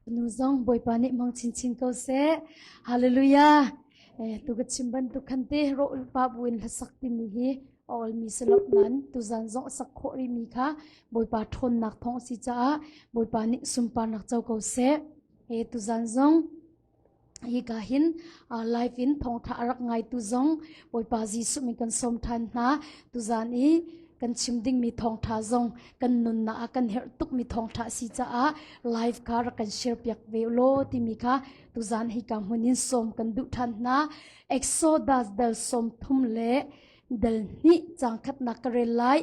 Nu zong Bawipa nih hmang chinchin ko seh. Hallelujah. Eh, tu ka chim bantuk khan te ro pa buin hlasak timi hi a olmi si lo nan tuzan zong sak khawh rihmi kha Bawipa ṭhawnnak thawng si caah Bawipa nih sunparnak co ko seh. Eh, tuzan zong hi ka hin live in thawngtha a rak ngaitu zong Bawipa Jesuh min kan sawm than hna. Tuzan i kan chim dingmi thawngtha zong kan nunnak ah kan herh tukmi thawngtha si caah live kha rak kan share piak ve law timi kha tuzan hi ka hmun in sawm kan duh than hna. Exodus dal 30 le dal hnih cang khatnak ka rel lai.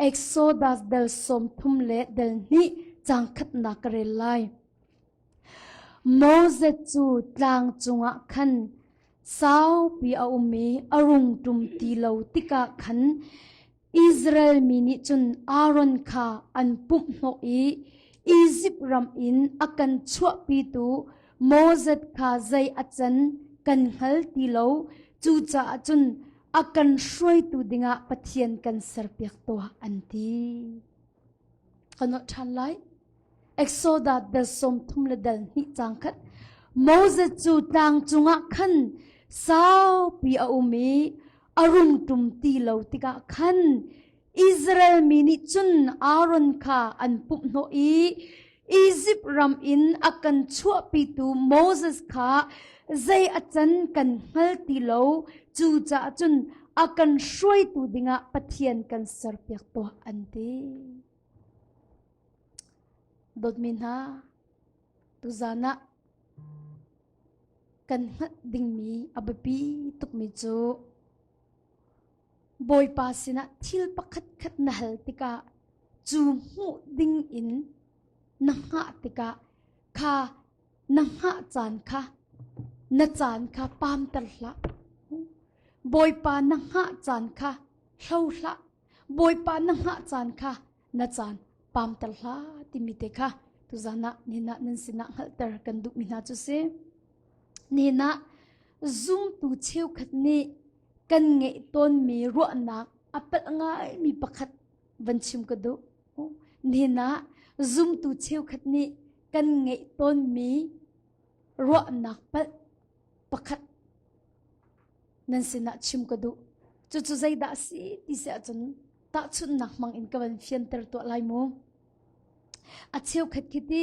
Exodus dal 30 le dal hnih cang khatnak ka rel lai. Moses cu tlang cungah khan saupi a um i a rung ṭum ti lo tikah khan Israel mi nih cun Aaron kha an pumhhnawh i Izipt ram in a kan chuahpitu Moses kha zei a can kan hngal ti lo. Cucaah cun a kan hruaitu dingah Pathian kan serpiak tuah, an ti. Ka nolh ṭhan lai. Exodus dal 30 le dal hnih cang khat Moses cu tlang cungah khan saupi a um i a rung ṭum ti lo tikah khan Israel mi nih cun Aaron kha an pumhhnawh i Izipt ram in a kan chuahpitu Moses kha zei a can kan hngal ti lo cucaah cun a kan hruaitu dingah Pathian kan serpiak tuah an ti. Dawtmi hna, tuzan ah kan hngalh dingmi a biapi tukmi cu Bawipa sinah thil pakhatkhat na hal tikah cu hmuh ding in na hngah tikah kha na hngah caan kha na caan kha pamter hlah. Bawipa na hngah caan kha hlo hlah. Bawipa na hngah caan kha na caan pamter hlah timi te kha tuzan ah nina nan sinah hngalhter kan duhmi hna cu si. Nina zumtu cheukhat nih kan ngeih tawnmi ruahnak a palh ngaimi pakhat van chim ka duh. Nina zumtu cheukhat nih kan ngeih tawnmi ruahnak palh pakhat nan sinah chim ka duh. Cucu zeidah a si ti si ahcun tahchunhnak hmang in ka van fianter tuah lai mu. A cheukhat khi ti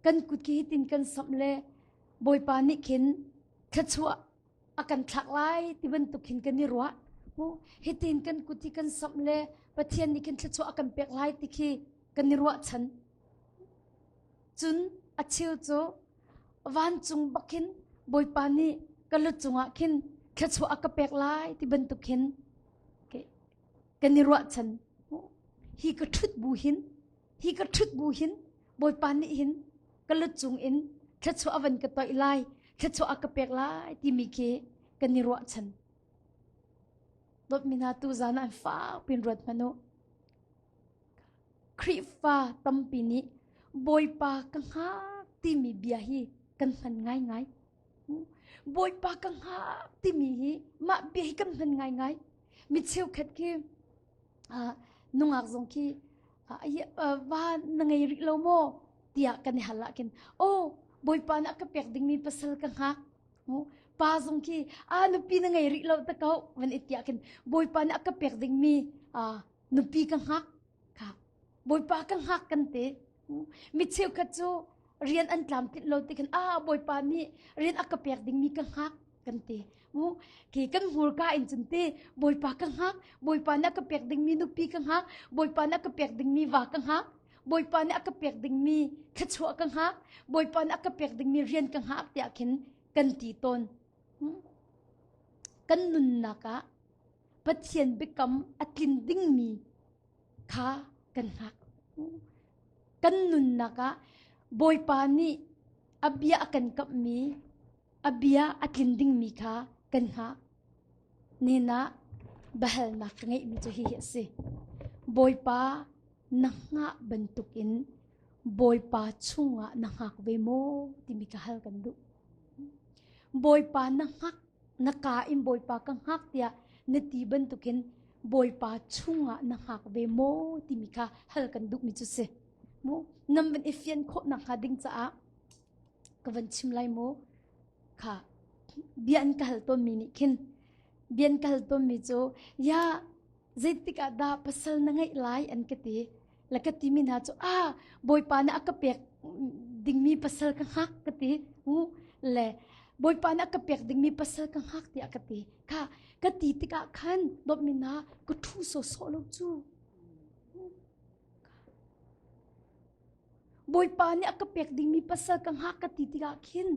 kan kut khi hitin kan samh le Bawipa nih khin thluachuah a kan thlak lai ti bantuk khin kan i ruah. Hitin kan kut hi kan samh le Pathian nih khin thluachuah a kan pek lai ti khi kan i ruahchan. Cun a cheu cu vancung bak khin Bawipa nih ka lu cungah khin thluachuah a ka pek lai ti bantuk khin kan i ruahchan. Hi ka ṭhut bu hin, hi ka ṭhut bu hin Bawipa nih hin ka lu cung in thluachuah a van ka toih lai, thluachuah a ka pek lai timi khi kan i ruahchan. Dawtmi hna tu zan ah fak pin ruat hmanh u. Khrihfa tampi nih Bawipa ka hngak timi bia hi kan hman ngaingai. Bawipa ka hngak timi hi mah bia hi kan hman ngaingai. Mi cheukhat khi nungak zong khi va na ngei rih lo maw tiah kan i hal ah khin oh Bawipa nih a ka pek dingmi pasal ka hngak. Pa zong khi a nupi na ngei rih lo ta ko van i tiah khin Bawipa nih a ka pek dingmi nupi ka hngak kha bawipa ka hngak kan ti mi cheukhat cu rian an tlamtlinh lo ti khan a bawipa nih rian a ka pek dingmi ka hngak kan ti mu ki kan hmurka in cun ti bawipa ka hngak bawipa nih a ka pek dingmi nupi ka hngak bawipa nih a ka pek dingmi va ka hngak bawipa nih a ka pek dingmi thluachuah ka hngak bawipa nih a ka pek dingmi rian ka hngak tiah khin kan ti tawn kan nunnak ah Pathian biakam a tlin dingmi kha kan hngak. Kan nunnak ah Bawipa nih a bia a kan kamhmi, a bia a tlin dingmi kha kan hngak. Nihin ah biahalnak ka ngeihmi cu hihi a si. Bawipa na hngah bantukin Bawipa chungah na hngak ve maw timi ka hal kan duh. Bawipa na hngak na kaa in Bawipa ka hngak tiah na ti bantukin Bawipa chungah na hngak ve maw timi kha hal kan duhmi cu si. Mu nam van i fian khawh nak hnga ding caah Ka van chim lai mu. Kha bia an ka hal tawnmi nih khin bia an ka hal tawnmi cu ya zeitik ah dah pasal na ngeih lai an ka ti. La ka timi hna cu ah Bawipa nih a ka pek dingmi pasal ka hngak ka ti. U le Bawipa nih a ka pek dingmi pasal ka hngak tiah ka ti. Kha ka ti tikah khan dawtmi hna ka ṭhu sawsawh lo cu. Bawipa nih a ka pek dingmi pasal ka hngak ka ti tikah khin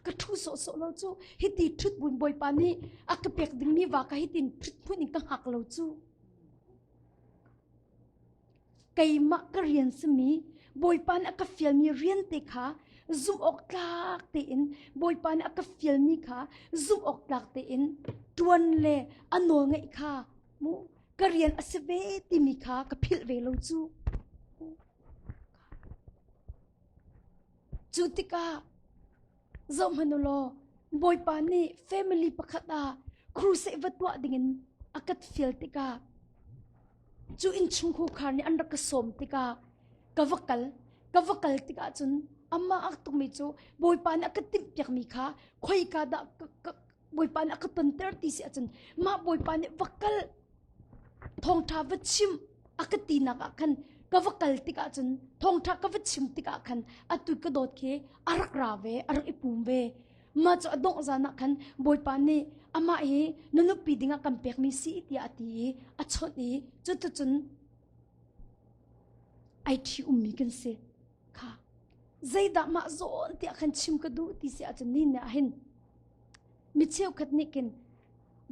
ka ṭhu sawhsawh lo cu. Hiti ṭhut buin Bawipa nih a ka pek dingmi va ka hitin ṭhut hmun in ka hngak lo cu. Keimah ka rian simi Bawipa nih a ka fialmi rian te kha zumh awk tlak tein Bawipa nih a ka fialmi kha zumh awk tlak tein ṭuan le a nawl ngeih kha mu ka rian a si ve timi kha ka philh ve lo cu. Cu tikah zohhmanh u law Bawipa nih family pakhat ah crusade va tuah dingin a ka fial tikah cu innchungkhar nih an rak ka sawm tikah ka va kal ka va kal tikah cun amah a tukmi cu Bawipa nih a ka timhpiakmi kha khoika dah Bawipa nih a ka tonter ti si ahcun mah Bawipa nih va kal thawngṭha va chim a ka tinak ah khan ka va kal tikah cun thawngṭha ka va chim tikah khan atu ka dawt khi a rak ra ve a rak i pum ve mah cu a dongh zan ah khan Bawipa nih amah hi na nupi dingah kan pekmi si tiah a ti i a chawnh i cuticun ai ṭhi ummi kan si kha zeidah mah zawn tiah khan chim ka duh ti si ahcun ni nih ah hin Mi cheukhat nih khin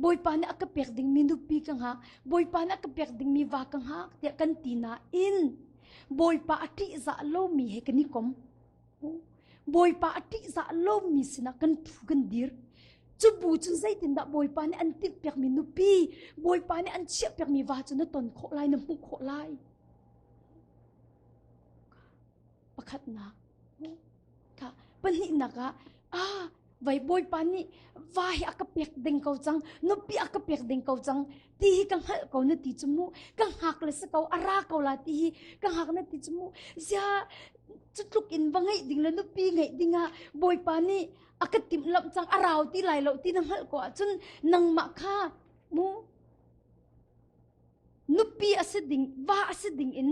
Bawipa nih a ka pek dingmi nupi ka hngak, Bawipa nih a ka pek dingmi va ka hngak tiah kan ti nain Bawipa a ṭihzah lomi he kan i kom. Bawipa a ṭihzah lomi sinah kan ṭhu kan dir. Cu bu cun zeitindah Bawipa nih an timhpiakmi nupi, Bawipa nih an chiahpiakmi va cu na ton khawh lai, na hmuh khawh lai. Pakhatnak. Kha pahnihnak ah ah vai bawipa nih va hi a ka pek ding ko cang nupi a ka pek ding ko cang ti hi ka hngalh ko na ti cu mu ka hngak le si ko a ra ko la ti hi ka hngak na ti cu mu zia cu tluk in va ngeih ding le nupi ngeih ding ah bawipa nih a ka timhlamh cang a rau ti lai lo ti na hngalh ko ahcun nangmah kha mu nupi a si ding va a si ding in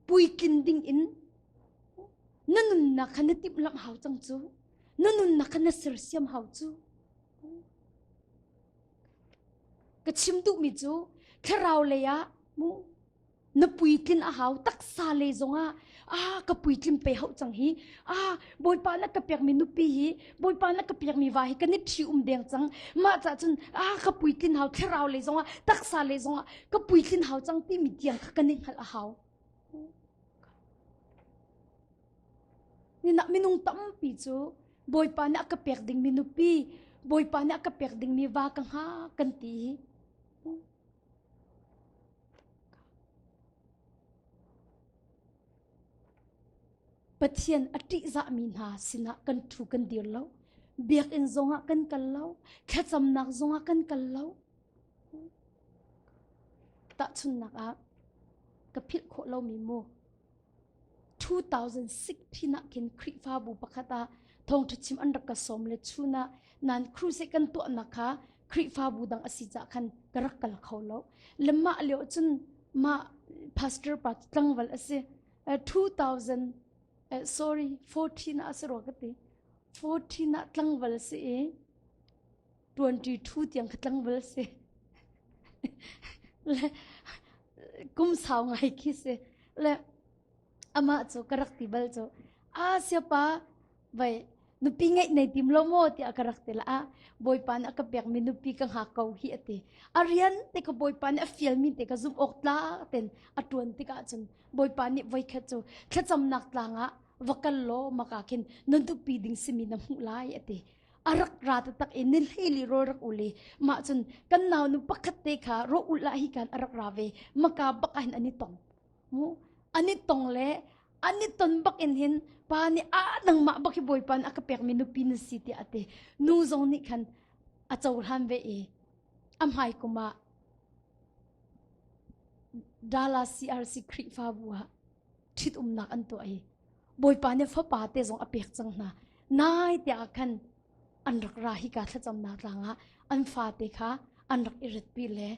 puitlin ding in na nunnak kha na timhlamh hau cang cu na nunnak kha na sersiam hau cu ka chim duhmi cu thlarau lei ah mu na puitlin a hau taksa lei zongah ah ka puitlin pe hau cang hi ah bawipa na ka pekmi nupi hi bawipa na ka pekmi va hi kan i ṭhi um deng cang mah cah cun ah ka puitlin hau thlarau lei zongah taksa lei zongah ka puitlin hau cang timi tiang kha kan i hngalh a hau Nina minung tampi cu Bawipa nih a ka pek dingmi nupi, Bawipa nih a ka pek dingmi va ka hnga kan ti. Pathian a ṭihzahmi hna sinah kan ṭhu kan dir lo. Biakinn zongah kan kal lo. Thlacamnak zongah kan kal lo. Tahchunhnak ah ka philh khawh lomi mu 2016 ah khin Khrihfabu pakhat ah thawngṭha chim an rak ka sawm le chun ah nan crusade kan tuahnak kha Khrihfabu dang a si cah khan ka rak kal kho lo. Le mah lio cun mah pastor pa tlangval a si. 2000 sorry 14 ah a si rua ka ti. 14 ah tlangval a si i 22 tiang kha tlangval si le kum sau ngai khi si le amah cu ka rak ti bal cu a siapa vai nupi ngeih nei tim lo maw tiah ka rak ti la a bawipa nih a ka pekmi nupi ka hngak ko hi ati a rian te ka bawipa nih a fialmi te ka zumh awk tlak ten a tuan tikah cun bawipa nih voikhat cu thlacamnak tlang ah va kal law maka khin na nupi ding simi na hmuh lai ati a rak ra taktak i ni hleili rawl rak ul i mah cun kan nau nu pakhat te kha rawh ulh ah hi kan a rak ra ve maka bak ah hin an i tong mu an i tong le an i ton bak in hin pa nih a nangmah bak hi bawipa nih a ka pekmi nupi na si tiah a ti nu zong nih khan a cohlan ve i a hmai kum ah Dallas CRC Khrihfabu ah ṭhitumnak an tuah i. Bawipa nih fapa te zong a pek cang hna. Nai te ah khan an rak ra hika thlacamnak tlang ah an fate kha an rak i ratpi le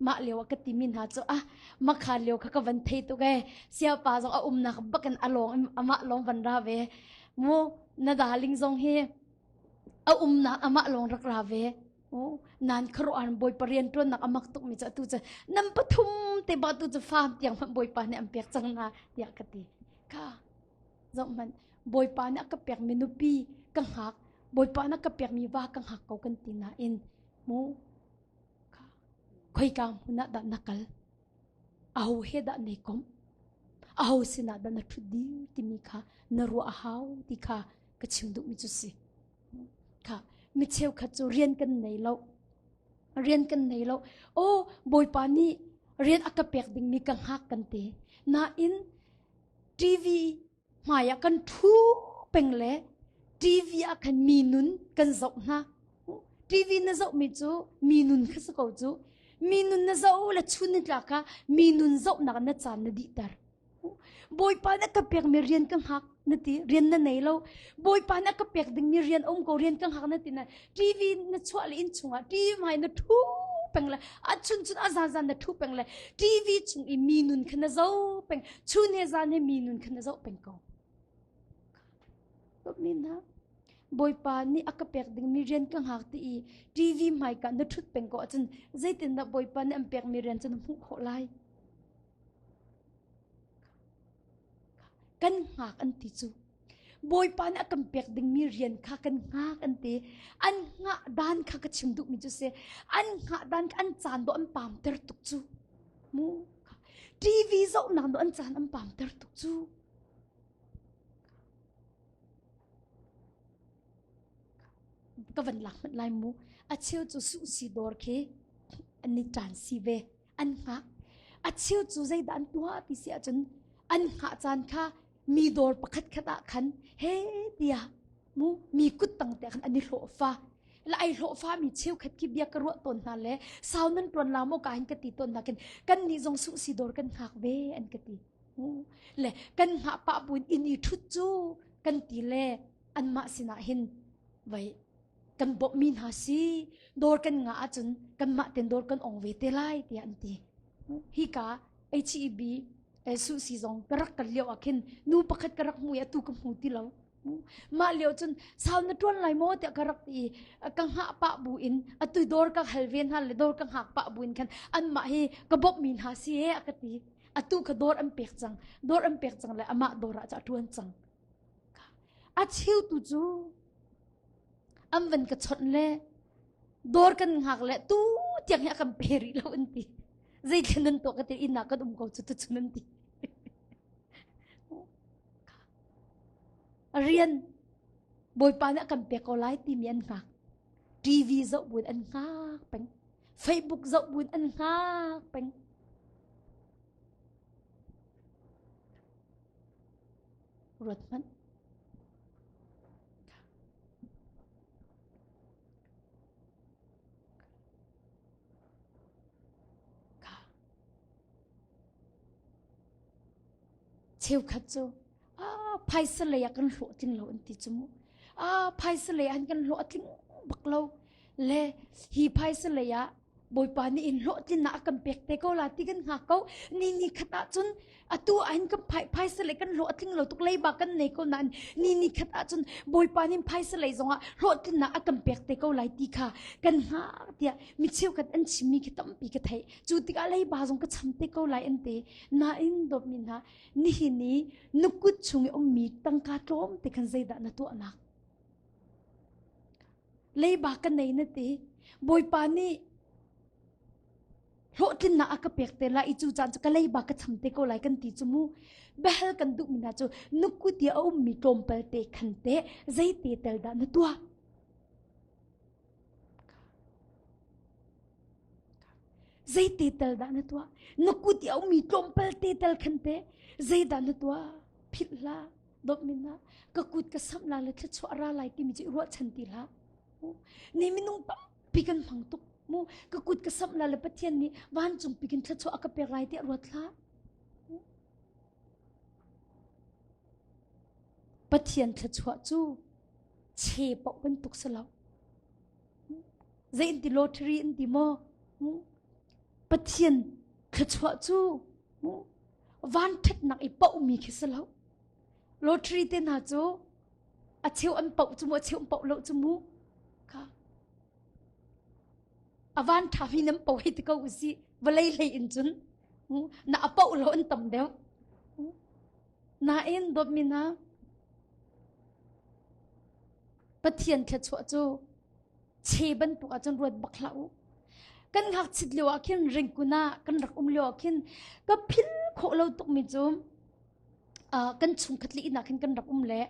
mah lio ah ka timi hna cu ah makha lio kha ka van thei tuk ee siapa zong a umnak bakin a lawng amah lawng van ra ve mu na darling zong hi a umnak amah lawng rak ra ve nan khuaruah bawipa rian ṭuannak a mak tukmi cu atu cu nan pathum te ba tu cu faam tiang hmanh bawipa nih an pek cang hna tiah ka ti kha zoh hmanh bawipa nih a ka pekmi nupi ka hngak bawipa nih a ka pekmi va ka hngak ko kan ti nain mu kha khoika hmun ah dah na kal aho he dah nei kom aho sinah dah na ṭhut dir timi kha na ruah a hau ti kha ka chim duhmi cu si Kha mi cheukhat cu rian kan nei lo. Rian kan nei lo. Aw Bawipa nih rian a ka pek dingmi ka hngak kan ti. Nain TV hmai ah kan ṭhu peng le TV ah khan mi nun kan zoh hna. TV na zohmi cu mi nun kha si ko cu. Mi nun na zoh le chun ni tlak kha mi nun zohnak na caan na dihter. Bawipa na ka pekmi rian ka hngak na ti rian na nei lo Bawipa na ka pek dingmi rian um ko rian ka hngak na ti na TV na chuah le inn chungah TV hmai na thu peng le a chun chun a zan zan na thu peng le TV chung i mi nun kha na zo peng chun he zan he mi nun kha na zoh peng ko min ha Bawipa nih a ka pek dingmi rian ka hngak ti i TV hmaika na ṭhut peng ko ahcun zeitindah Bawipa nih an pekmi rian cu na hmuh khawh lai? Kan hngak an ti cu. Bawipa nih a kan pek dingmi rian kha kan hngak an ti. An hngah dan kha ka chim duhmi cu si. An hngah dan kha an caan dawh an pamter tuk cu. Mu TV zohnak dawh an caan an pamter tuk cu. Ka van lak hmanh lai mu. A cheu cu suhsi dawr khi an i ṭan si ve. An hngak. A cheu cu zeidah an tuah ti si ahcun an hngah caan kha mi dawr pakhat khat ah khan he tiah mu mi kut tang te khan an i hlawhfa. La ai hlawhfa mi cheukhat khi bia ka ruah tawn hna le sau nan tuan la maw ka hin ka ti tawn hna khin kan nih zong suhsi dawr kan hngak ve an ka ti. Le kan hngah pah buin inn i ṭhut cu kan ti le anmah sinah hin vai kan bawmhmi hna si dawr kan ngah ahcun kanmah ten dawr kan ong ve te lai tiah an ti. Hika HEB suhsi zong ka rak kal lio ah khin nu pakhat ka rak hmu i atu ka hmu ti lo. Mah lio cun sau na ṭuan lai maw tiah ka rak ti i ka hngah pah bu in atu dawr ka hal ve hna le dawr ka hngak pah bu in khan anmah hi ka bawmhmi hna si he a ka ti. Atu kha dawr an pek cang. Dawr an pek cang le amah dawr ah cu a ṭuan cang. A cheutu cu an van ka chawnh le dawr kan hngak le tu tiang hi a kan pe rih lo an ti. Zeithil nan tuah ka ti inn ah kan um ko cu tuchun an ti. Rian Bawipa nih a kan pek ko lai timi an hngak. TV zoh buin an hngak peng. Facebook zoh buin an hngak peng. Ruat hmanh. Cheukhat cu ah phaisa lei ah kan hlawh tling lo an ti cu mu. Ah phaisa lei ah kan hlawh a tling bak lo. Le hi phaisa lei ah Bawipa nih in hlawhtlinnak a kan pek te ko la ti kan hngak ko. Ni ni khat ah cun atu ah hin kan phai phaisa lei kan hlawh a tling lo tuk leiba kan nei ko nain ni ni khat ah cun Bawipa nih phaisa lei zongah hlawhtlinnak a kan pek te ko lai ti kha kan hngak tiah mi cheukhat an chimmi khi tampi ka theih. Cu tikah leiba zong ka cham te ko lai an ti. Nain dawtmi hna nihin i na kut chung i ummi tangka tlawm te khan zeidah na tuahnak? Leiba ka nei na ti. Bawipa nih hlawhtlinnak a ka pek te lai i cu caan cu ka leiba ka cham te ko lai kan ti cu mu. Biahal kan duhmi hna cu na kut i a ummi tlawmpal te khan teh zeite tel dah na tuah? Zeite tel dah na tuah? Na kut i a ummi tlawmpal te tel khan teh zeidah na tuah? Philh hlah. Dawtmi hna, ka kut ka samh lai le thluachuah ra lai timi cu i ruahchan ti hlah. Ni minung tampi kan hmang tuk. Mu ka kut ka samh lai le Pathian nih vancung pikin thluachuah a ka pek lai tiah ruat hlah. Pathian thluachuah cu che paoh bantuk si lo. Zei in ti lottery in ti maw? Pathian thluachuah cu van ṭhatnak i paohmi khi si lo. Lottery te hna cu a cheu an paoh cu mu, a cheu an paoh lo cu mu. Kha. A van ṭhami nan paoh hei ti ko usih. Vawlei hlei in cun na a paoh lo an tam deuh. Nain dawtmi hna, Pathian thluachuah cu che bantuk ahcun ruat bak hlah u. Kan ngakchit lio ah khin ringkun ah kan rak um lio ah khin ka phil khawh lo tukmi cu kan chungkhat le inn ah khin kan rak um le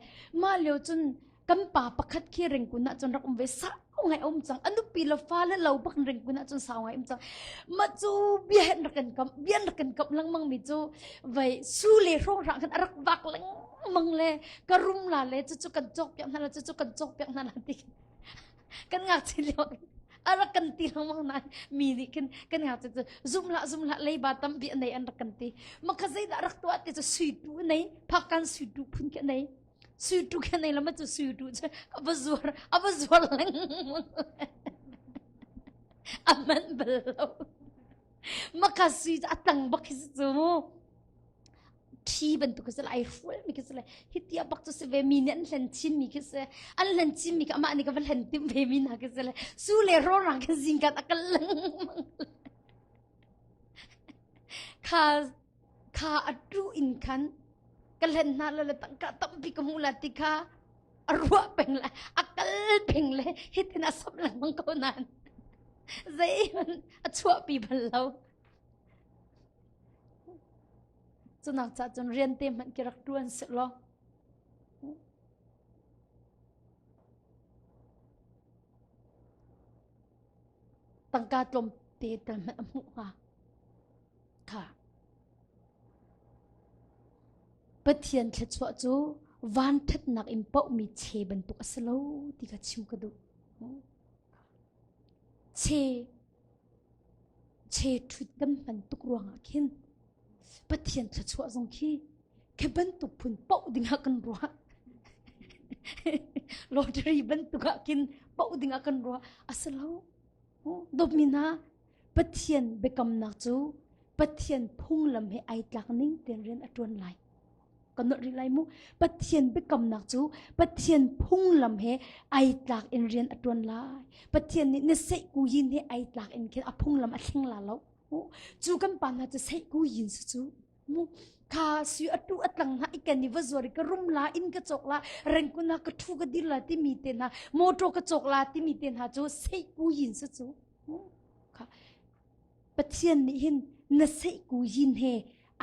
mah lio cun kan pa pakhat khi ringkun ah cun rak um ve sau ngai um cang a nupi le fa le lo bak ringkun ah cun sau ngai um cang mah cu bia hen rak kan kam bia rak kan kam lengmang mi cu vai su le hrawng hrang khan a rak vak lengmang le ka rum la le cu cu kan cawk piak hna la cu cu kan cawk piak hna la ti kan ngakchia lio a rak kan ti lengmang nain mi nih khin kan ngakchia cu zum hlah zum hlah leiba tampi a nei an rak kan ti mah kha zeidah rak tuah ti cu sui tu a nei phakkan sui tu phun khi a nei sui tu khi a nei lo ma cu sui tu cu a va zuar a va zuar lengmang a manh bal lo mah kha sui cu a tang bak khi si cu mu Ṭhi bantuk khi si lai, ai hrualmi khi si lai. Hi tia bak cu si ve mi nih an hlen chinmi khi si. An hlen chinmi khi amah nih ka va hlen timh ve mi hna khi si lai. Su le rawlrang khin zingkat a kal lengmang. Kha kha a tu in khan ka hlen hna la le tangka tampi ka hmuh la ti kha a ruah peng le a kal peng le hitin a samh lengmang ko nain zeihmanh a chuahpi bal lo. Cunak cah cun rian te hmanh ki rak ṭuan sehlaw tangka tlawmte tal hmanh a hmuh hnga. Kha. Pathian thluachuah cu van ṭhatnak in paohmi che bantuk a si lo ti kha chim ka duh. Che Cheṭhut kan hman tuk ruangah khin Pathian thluachuah zong khi khi bantuk phun paoh dingah kan ruah. Lottery bantuk ah khin paoh dingah kan ruah. A si lo. Dawtmi hna, Pathian biakamnak cu Pathian phunglam he ai tlak ning tein rian a ṭuan lai. Kan nolh rih lai mu. Pathian biakamnak cu Pathian phunglam he ai tlak in rian a ṭuan lai. Pathian nih na seihku yin he ai tlak in khin a phunglam a thleng la lo. Cu kan pa hna cu seihku yin si cu. Mu kha sui a tu a tlang hna i kan i va zuar i ka rum la inn ka cawk la rengkun ah ka ṭhu ka dir la timi te hna motor ka cawk la timi te hna cu seihku yin si cu. Kha Pathian nih hin na seihku yin he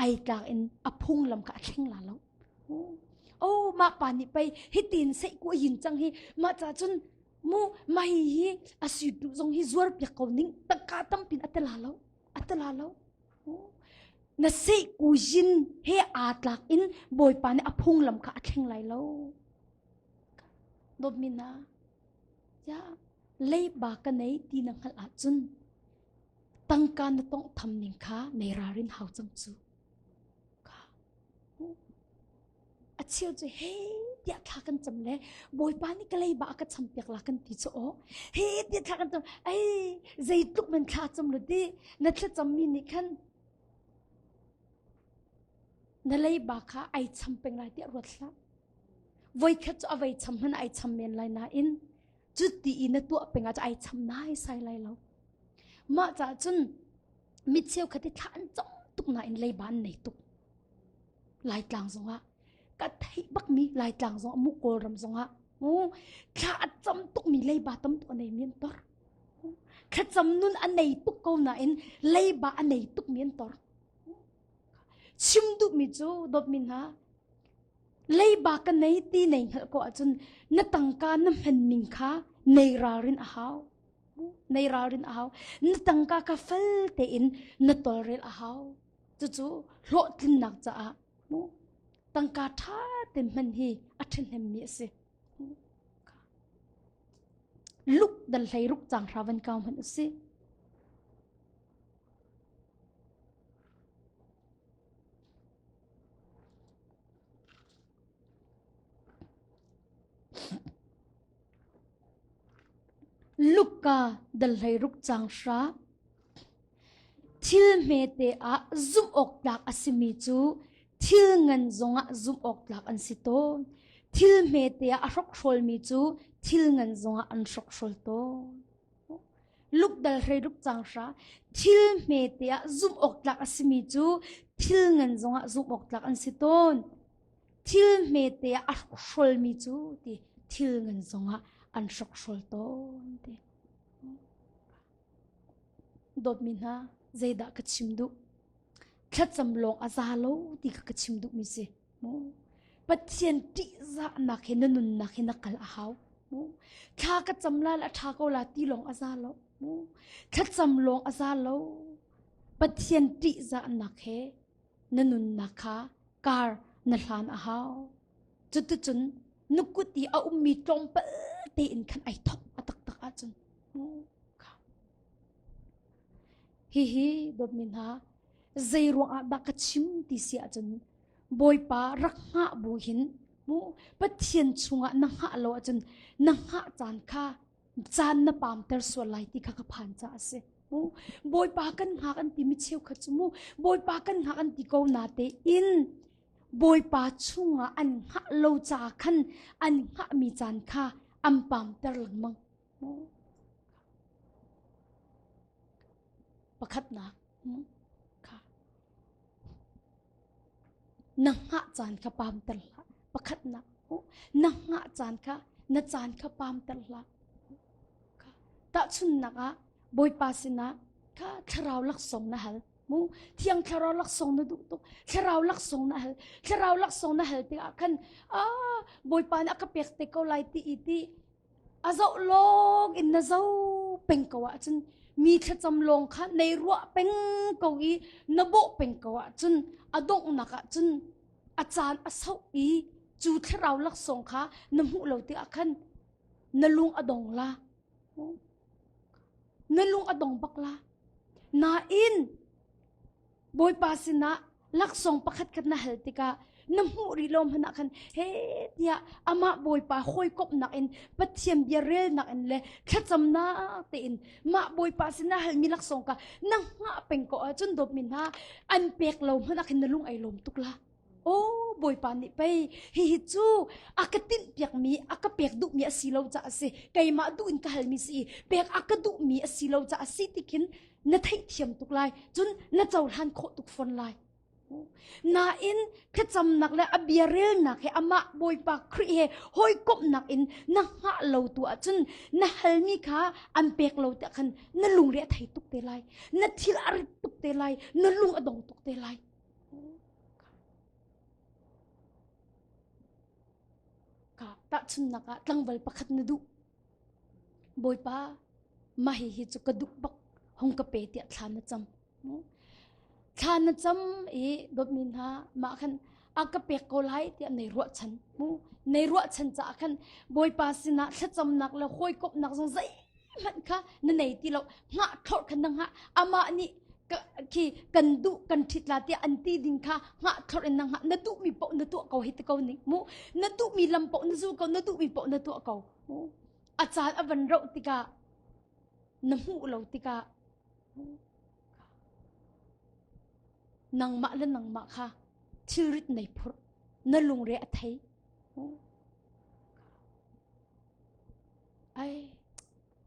ai tlak in a phunglam kha a thleng la lo. Oh mah pa nih pei hitin seihku a yin cang hi mah ca cun mu mah hi hi a sui tu zong hi zuar piak ko ning tangka tampin a tela lo a tela lo. Na seihku yin he aa tlak in Bawipa nih a phunglam kha a thleng lai lo. Dawtmi hna, ya leiba ka nei ti na hngalh ahcun tangka na tawnghtham ning kha nei ralrin hau cang cu. Kha. A cheu cu he tiah thla kan cam le Bawipa nih ka leiba a ka cham piak la kan ti cu aw. He tiah thla kan cam ei zeitluk man thla cam lo ti na thlacam mi nih khan na leiba kha ai cham peng lai tiah ruat hlah. Voikhat cu a vei cham hmanh ai cham men lai nain cuti i na tuah peng ah ai cham nai sai lai lo mah caah cun mi cheukhat i thla an cam tuk nain leiba an nei tuk laitlang zongah ka theih bakmi laitlang zongah mu kawlram zongah mu thla a cam tukmi leiba tam tuk a nei mi an tor thlacam nun a nei tuk ko nain leiba a nei tukmi an tor chim duhmi cu dawtmi hna Leiba ka nei ti nei hngalh ko ahcun na tangka na hman ning kha nei ralrin a hau. Nei ralrin a hau. Na tangka kha fel tein na tawlrel a hau. Cucu hlawhtlinnak caah tangka ṭha tein hman hi a ṭhahnemmi a si. Luk dal hlei ruk cang hra van kau hmanh u sih. Luka dal 16 cang hra. Thil hmete ah zumh awk tlak a simi cu thil ngan zongah zumh awk tlak an si tawn. Thil hmete ah a hrokhrolmi cu thil ngan zongah an hrokhrol tawn. Luk dal 16 cang hra. Thil hmete ah zumh awk tlak a simi cu thil ngan zongah zumh awk tlak an si tawn. Thil hmete ah a hrokhrolmi cu ti thil ngan zongah an hrokhrol tawn ti. Dawtmi hna, zeidah ka chim duh? Thlacam lawng a za lo ti kha ka chim duhmi si. Mu. Pathian ṭihzahnak he na nunnak he na kal a hau. Mu. Thla ka cam la la ṭha ko la ti lawng a za lo. Mu. Thlacam lawng a za lo. Pathian ṭihzahnak he na nunnak kha kar na hlan a hau. Cuticun na kut i a ummi tlawmpal tein khan ai thok a taktak ahcun. Hihi dawtmi hna zei ruangah dah ka chim ti si ahcun Bawipa rak hngah bu hin mu Pathian chungah na hngah lo ahcun na hngah caan kha caan na pamter sual lai ti kha ka phan caah a si. Mu Bawipa kan hngak an timi cheukhat cu mu Bawipa kan hngak an ti ko na tein Bawipa chungah an hngah lo ca khan an hngahmi caan kha an pamter lengmang. Pakhatnak kha na hngah caan kha pamter hlah. Pakhatnak na hngah caan kha na caan kha pamter hlah. Tahchunhnak ah Bawipa sinah kha thlarau laksawng na hal. Mu thiang thlarau laksawng na duh tuk. Thlarau laksawng na hal. Thlarau laksawng na hal tikah khan ah Bawipa nih a ka pek te ko lai ti i ti a zoh lawng in na zoh peng ko ahcun mi thlacam lawng kha nei ruah peng ko i na bawh peng ko ahcun a donghnak ahcun a caan a sauh i cu thlarau laksawng kha na hmuh lo tikah khan na lung a dong la na lung a dong bak la nain Bawipa sinah laksawng pakhat khat na hal tikah na hmuh rih lo hmanh ah khan he tiah amah Bawipa hawikomhnak in Pathian bia relnak in le thlacamnak tein mah Bawipa sinah halmi laksawng kha na hngah peng ko ahcun dawtmi hna an pek lo hmanh ah khin na lung ai lawm tuk la. Aw Bawipa nih pei hihi cu a ka tinhpiakmi a ka pek duhmi a si lo caah a si keimah duh in ka halmi si i pek a ka duhmi a si lo caah a si ti khin na theihthiam tuk lai cun na cohlan khawh tuk fawn lai nain thlacamnak le a bia relnak he amah Bawipa Khrih he hawikomhnak in na hngah lo tu ahcun na halmi kha an pek lo tiah khan na lungre a thei tuk te lai na thil a rit tuk te lai na lung a dong tuk te lai Ka tahchunnak ah tlangval pakhat na duh. Bawipa, mah hihi cu ka duh bak hung ka pe tiah thla na cam. Thla na cam i dawtmi hna mah khan a ka pek ko lai tiah nei ruahchan. Nei ruahchan caah khan Bawipa sinah thlacamnak le hawikomhnak zong zei hmanh kha na nei ti lo hngah thlorh kha na hngah amah nih khi kan duh kan ṭhit la tiah an ti ding kha hngah thlorh in na hngah na duhmi paoh na tuah ko hi ti ko ning mu na duhmi lam paoh na zul ko na duhmi paoh na tuah ko mu a caan a van roh tikah na hmuh lo tikah nangmah le nangmah kha thilrit nei phurh na lungre a thei Ai,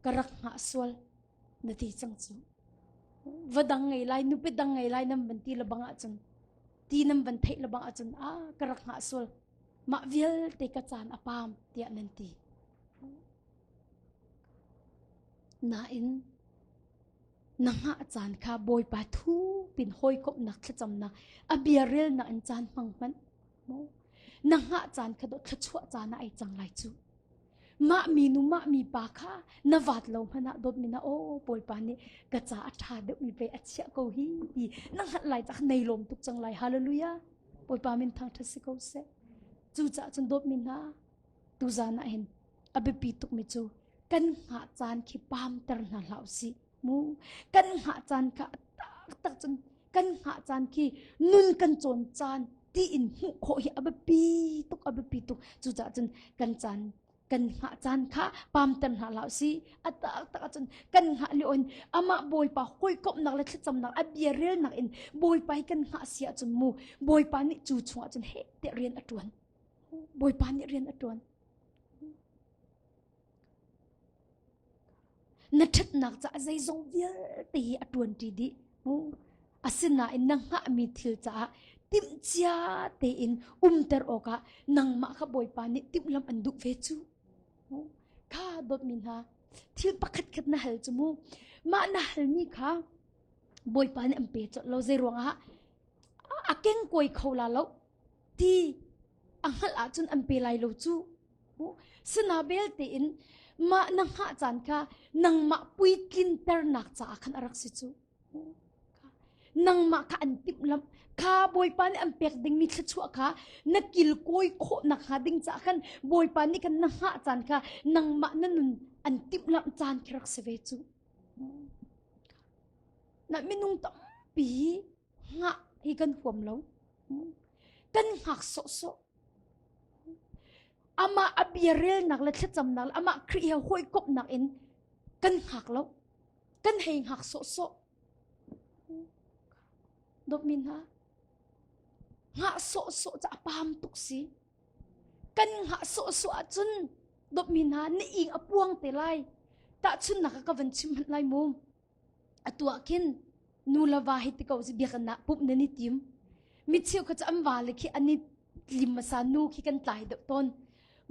ka rak hngah sual na ti cang cu. Va dang ngei lai, nupi dang ngei lai nan van ti le bang ahcun, ti nan van theih le bang ahcun, ah, ka rak hngah sual. Mah vialte ka caan a paam tiah nan ti. Nain, na hngah caan kha Bawipa thu pin hawikomhnak thlacamnak a bia relnak in caan hmang hmanh. Na hngah caan kha dawh thluachuah caan ah ai cang lai cu. Mah minu mah mi pa kha na vat lo hmanh ah dawtmi na aw Bawipa nih ka ca a ṭha deuhmi pei a chiah ko hi ti na hngalh lai cah nei lawm tuk cang lai hallelujah Bawipa min thangṭhat si ko seh cucaah cun dawtmi hna tuzan ah hin a biapi tukmi cu kan hngah caan khi paamter hna hlah usih mu kan hngah caan kha taktak cun kan hngah caan khi nun kan cawn caan tiin hmuh khawh hi a biapi tuk a biapi tuk cucaah cun kan caan. Kan hngah caan kha pamter hna hlah usih. A taktak ahcun kan hngah lio in amah Bawipa hawikomhnak le thlacamnak a bia relnak in Bawipa hi kan hngah si ahcun mu Bawipa nih cu chungah cun heh tiah rian a ṭuan. Bawipa nih rian a ṭuan. Na ṭhatnak caah zeizong vialte hi a ṭuanṭi dih. Asinain na hngahmi thil caah timhcia tein umter awkah nangmah kha Bawipa nih timhlamh an duh ve cu. Kha dawtmi hna, thil pakhatkhat na hal cu mu. Mah na halmi kha Bawipa nih an pe colh lo. Zei ruangah a kengkuai kho la lo ti a hngalh ahcun an pe lai lo cu. Sina belte in mah na hngah caan kha nangmah puitlinternak caah khan a rak si cu. Nangmah kha an timhlamh kha Bawipa nih an pek dingmi thluachuah kha na kilkawi khawh nakhnga ding caah khan Bawipa nih khan na hngah caan kha nangmah na nun an timhlamh caan khi rak si ve cu. Na minung tampi hngah hi kan huam lo. Kan hngak sawhsawh. Amah a bia relnak le thlacamnak le amah Khrih he hawikomhnak in kan hngak lo. Kan hei hngak sawhsawh. Dawtmi hna, hngah sawhsawh cu a pam tuk si. Kan hngah sawhsawh ahcun dawtmi hna na ing a puang te lai. Tahchunhnak ah ka van chim hmanh lai mu. Atu ah khin nu le va hi ti ko si biakinn ah pumh nan i tim. Mi cheukhat cu an vale khi an i tlim hmasa nu khi kan tlai deuh tawn.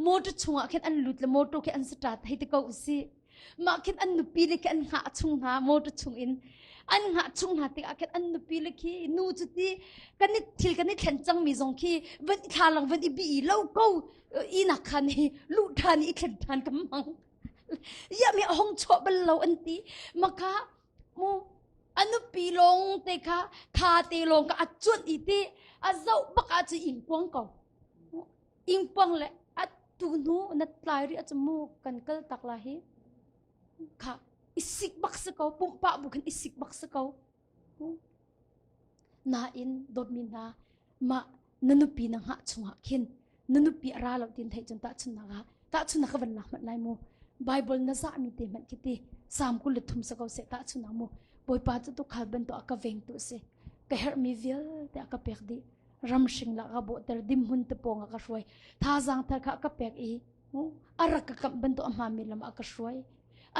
Motor chungah khin an lut le motor khi an start hei ti ko usih. Mah khin an nupi le khi an hngah chung hna motor chung in. An hngah chung hna tikah khin an nupi le khi nu cu ti kan i thil kan i thlen cangmi zong khi van i thlalang van i bi i lo ko inak khan hi luh ṭhan i thlen ṭhan kan hmang. Ya mi a hong chuah bal lo an ti maka mu a nupi lawng te kha kha te lawng ka a cuanh i ti a zoh bak ah cu ingpuang ko ingpuang le a tu hnu na tlai ri a cu mu kan kal tak la hi kha isik bak si ko pumpa bu khan isik bak si ko Nain dawtmi hna, mah na nupi na hngah chungah khin na nupi a ra lo tin theih cun tahchunhnak ah tahchunhnak ka van lak hmanh lai mu. Bible na zahmi te hmanh khi ti Psalm 23 sa ko seh tahchunhnak mu. Bawipa cu tuukhal bantuk a ka vengtu a si. Ka herhmi vialte a ka pek dih. Ramhring la ka bawhter dimhmun te pawng ah ka hruai. Thazaang thar kha a ka pek i a rak ka kamh bantuk a hmaanmi lam ah a ka hruai.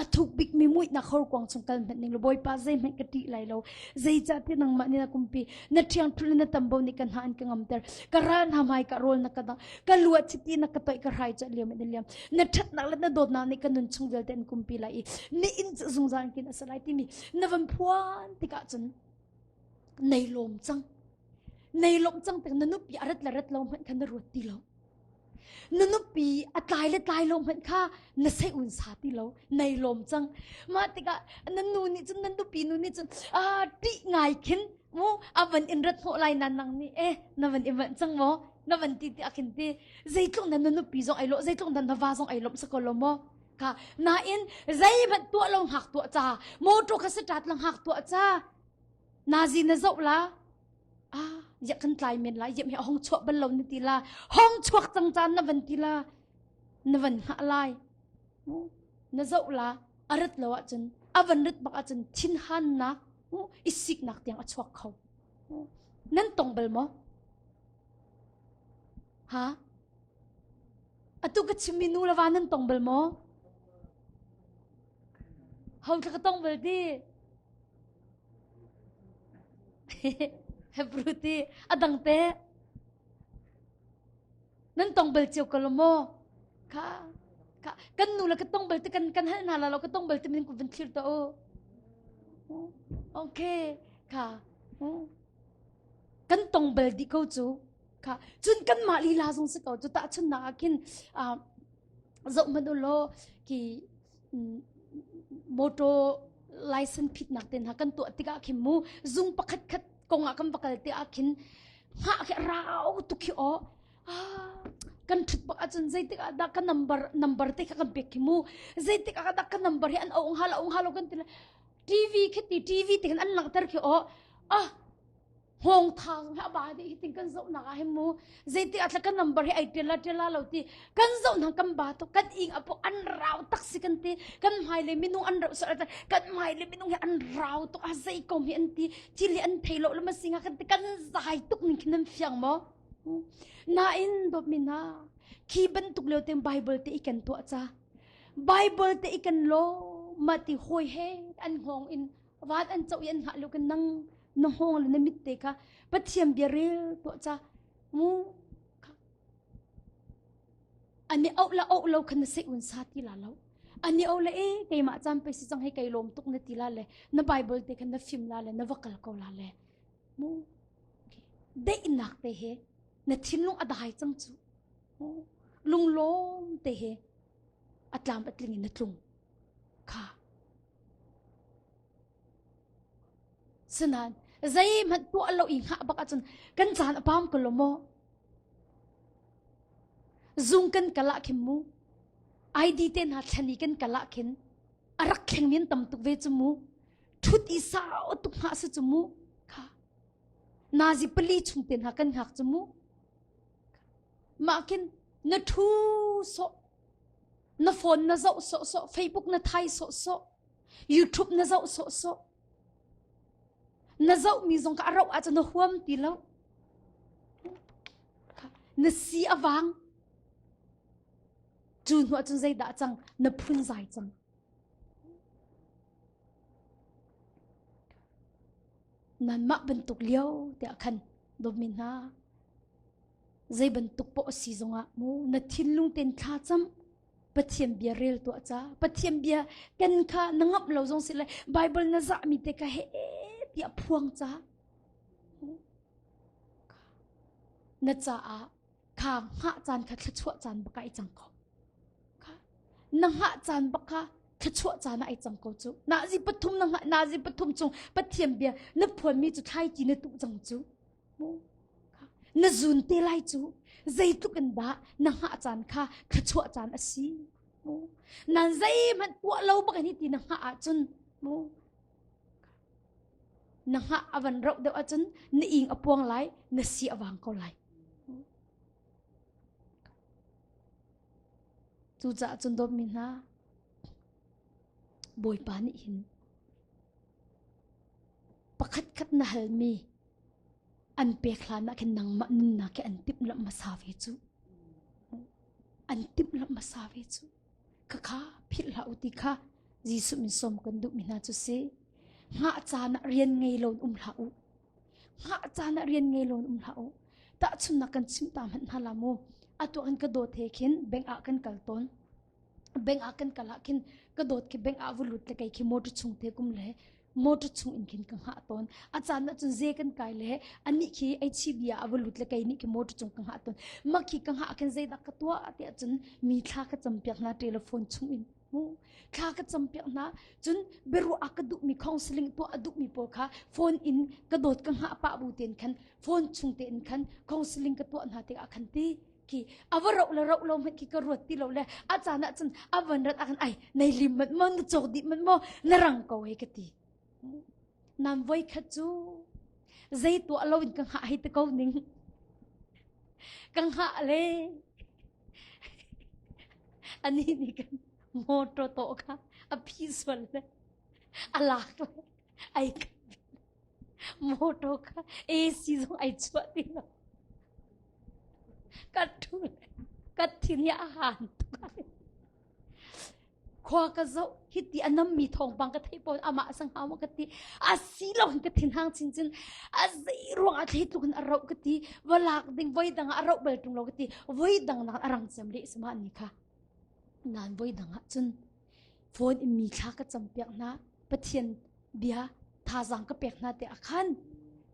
A thuk bikmi muihnak horkuang chung kal hmanh ning law Bawipa zeihmanh ka ṭih lai lo. Zeicahtiah nangmah nih na kumpi, na ṭhiangṭhu le na tambo nih ka hna an ka ngamter. Ka ral hna hmai ka rawl na ka dangh. Ka lu ah chiti na ka toih, ka hrai cu a liam in a liam. Na ṭhatnak le na dawtnak nih ka nun chung vialte an kumpi lai i ni inn cu zungzal in kin a si lai timi na van phuan tikah cun nei lawm cang. Nei lawm cang tik na nupi a rat le rat lo hmanh kha na ruat ti lo. Na nupi a tlai le tlai lo hmanh kha na sei un sa ti lo nei lawm cang mah tikah na nu nih cun na nupi nu nih cun ah ṭih ngai khin mu a van in rat hnawh lai na nang nih eh na van i manh cang maw na van ti ti khin ti zeitluk na na nupi zong ai lawh zeitluk na na va zong ai lawmh sa ko lo maw kha nain zeihmanh tuah lo hngak tuah ca motor kha start la hngak tuah ca nazi na zoh la ah ya kan tlai men lai yem hi a hong chuah bal lo na ti la hong chuak cang caan na van ti la na van hngah lai na zoh la a rat lo ahcun a van rat bak ahcun thinhannak i siknak tiang a chuak kho nan tong bal maw ha atu ka chimmi nu le va nan tong bal maw ho ka tong bal ti Hebrew ti a dang te nan tong bal cio ko lo maw kha kha kan nu le ka tong bal ti kan kan hal hna la lo ka tong bal ti min ku van thlir to u okay kha kan tong bal di ko cu kha cun kan mah lila zong si ko cu tahchunnak ah khin zoh hmanh u law ki motor license phitnak te hna kan tuah tikah khin mu zung pakhat khat kong ah kan va kal te ah khin hngah khi rau tuk khi aw kan thut bak ahcun zeitik ah dah ka number number te kha kan pek khi mu zeitik ah dah ka number hi an ong hal ong hal kan ti TV khi ti TV te khan an langhter khi aw ah. Hngawng tha zong hi a ba dih hi tin kan zoh nak ah hin mu zeiti ah kan number hi ai tial la tial la lo ti kan zoh na kan ba to kan ing apo an rau tak si kan ti kan hmai le minung an rau so kan hmai le minung hi an rau tuk a zei kom hi an ti thil hi an thei lo lama singa kan ti kan zai tuk ning khin nan fiang mo nain dawt mi na khi bantuk leo ten bible te i kan tuah cha bible te i kan lo ma ti hoi he an hngong in Van an coh i an hngah lio kan nang na hngawng le na mit te kha Pathian bia rel tuah ca mu ani auh la auh lo khan na sei un sa ti la lo ani auh le e keimah caan pe si cang hei kei lawm tuk na ti la le na bible te khan na fim la le na va kal ko la le mu deihnak te he na thinlung a dai cang cu lunglawm te he a tlam a tling in na tlung kha Sinain zeihmanh tuah lo i hngah bak ahcun kan caan a pam ko lo maw? Zung kan kal ah khin mu ID te hna thlen i kan kal ah khin a rak thleng in tam tuk ve cu mu thut i sau tuk hngah si cu mu kha nazi pali chung te hna kan hngak cu mu mah khin na thu sawh na phone na zoh sawhsawh Facebook na thai sawhsawh YouTube na zoh sawhsawh na zohmi zong kha a roh ahcun na huam ti lo na si a vang cu hnu ahcun zeidah cang na phunzai cang nanmah bantuk lio tiah khan dawtmi hna Zei bantuk poah si zongah mu na thinlung ten thla cam Pathian bia rel tuah ca Pathian bia ken kha na ngamh lo zong si le Bible na zah mi te kha he tiah phuang ca na caah kha hngah caan kha thluachuah caan baka i cang ko kha na hngah caan bak kha thluachuah caan ah ai cang ko cu nazi pathum na hngah nazi pathum chung Pathian bia na phuan mi cu thlaici na tuh cang cu Na zun te lai cu zeitluk in dah na hngah caan kha thluachuah caan a si. Nan zeihmanh tuah lo bak in ti na hngah ahcun mu na hngah a van rauh deuh ahcun na ing a puang lai na si a vang ko lai. Cucaah cun dawtmi hna Bawipa nih hin pakhat khat na halmi an pek hlan ah khin nangmah nunnak hi an timhlamh hmasa ve cu an timhlamh hmasa ve cu khakha philh hlah u ti kha Jesuh min sawm kan duhmi hna cu si hngah caan ah rian ngei lo um hlah u hngah caan ah rian ngei lo um hlah u tahchunnak kan chim ta hmanh hna la mu atu kan ka dawt he khin bank ah kan kal tawn bank ah kan kal ah khin ka dawt khi bank ah vu lut le kei khi motor chung te kum le motor chung in khin ka hngah tawn a caan ah cun ze kan kai le anih khi HCB ah a va lut le kei nih khi motor chung ka hngah tawn mah khi ka hngah khin zeidah ka tuah tiah cun mi thla ka campiak hna telephone chung in mu thla ka campiak hna cun biaruah a ka duhmi counseling tuah a duhmi pawl kha phone in ka dawt ka hngah pah bu ten khan phone chung te in khan counseling ka tuah hna tikah khan ti khi a va roh le roh lo hmanh khi ka ruat ti lo le a caan ah cun a van rat ah khan ai nei lim manh maw na cawk dih manh maw na rang ko hei ka ti nam voi khat cu zei tuah lo in ka hngah hei te ko ning ka hngah le ani nih kan motor to kha a phi sual le a lak le ai motor kha AC zong ai chuah ti lo ka thu ka thin hi a han tuk khua ka zoh hiti a nammi thawngpang ka theih pawn amah sang hau ma ka ti a si lo ka thin hang chin chin a zei ruang a thlei tluk in a roh ka ti va lak ding voi dang ah a roh bal tung lo ka ti voi dang nak a rang cem le sama ni kha nan voi dang ah cun phone in mi thla ka cam piak hna Pathian bia thazaang ka pek hna te ah khan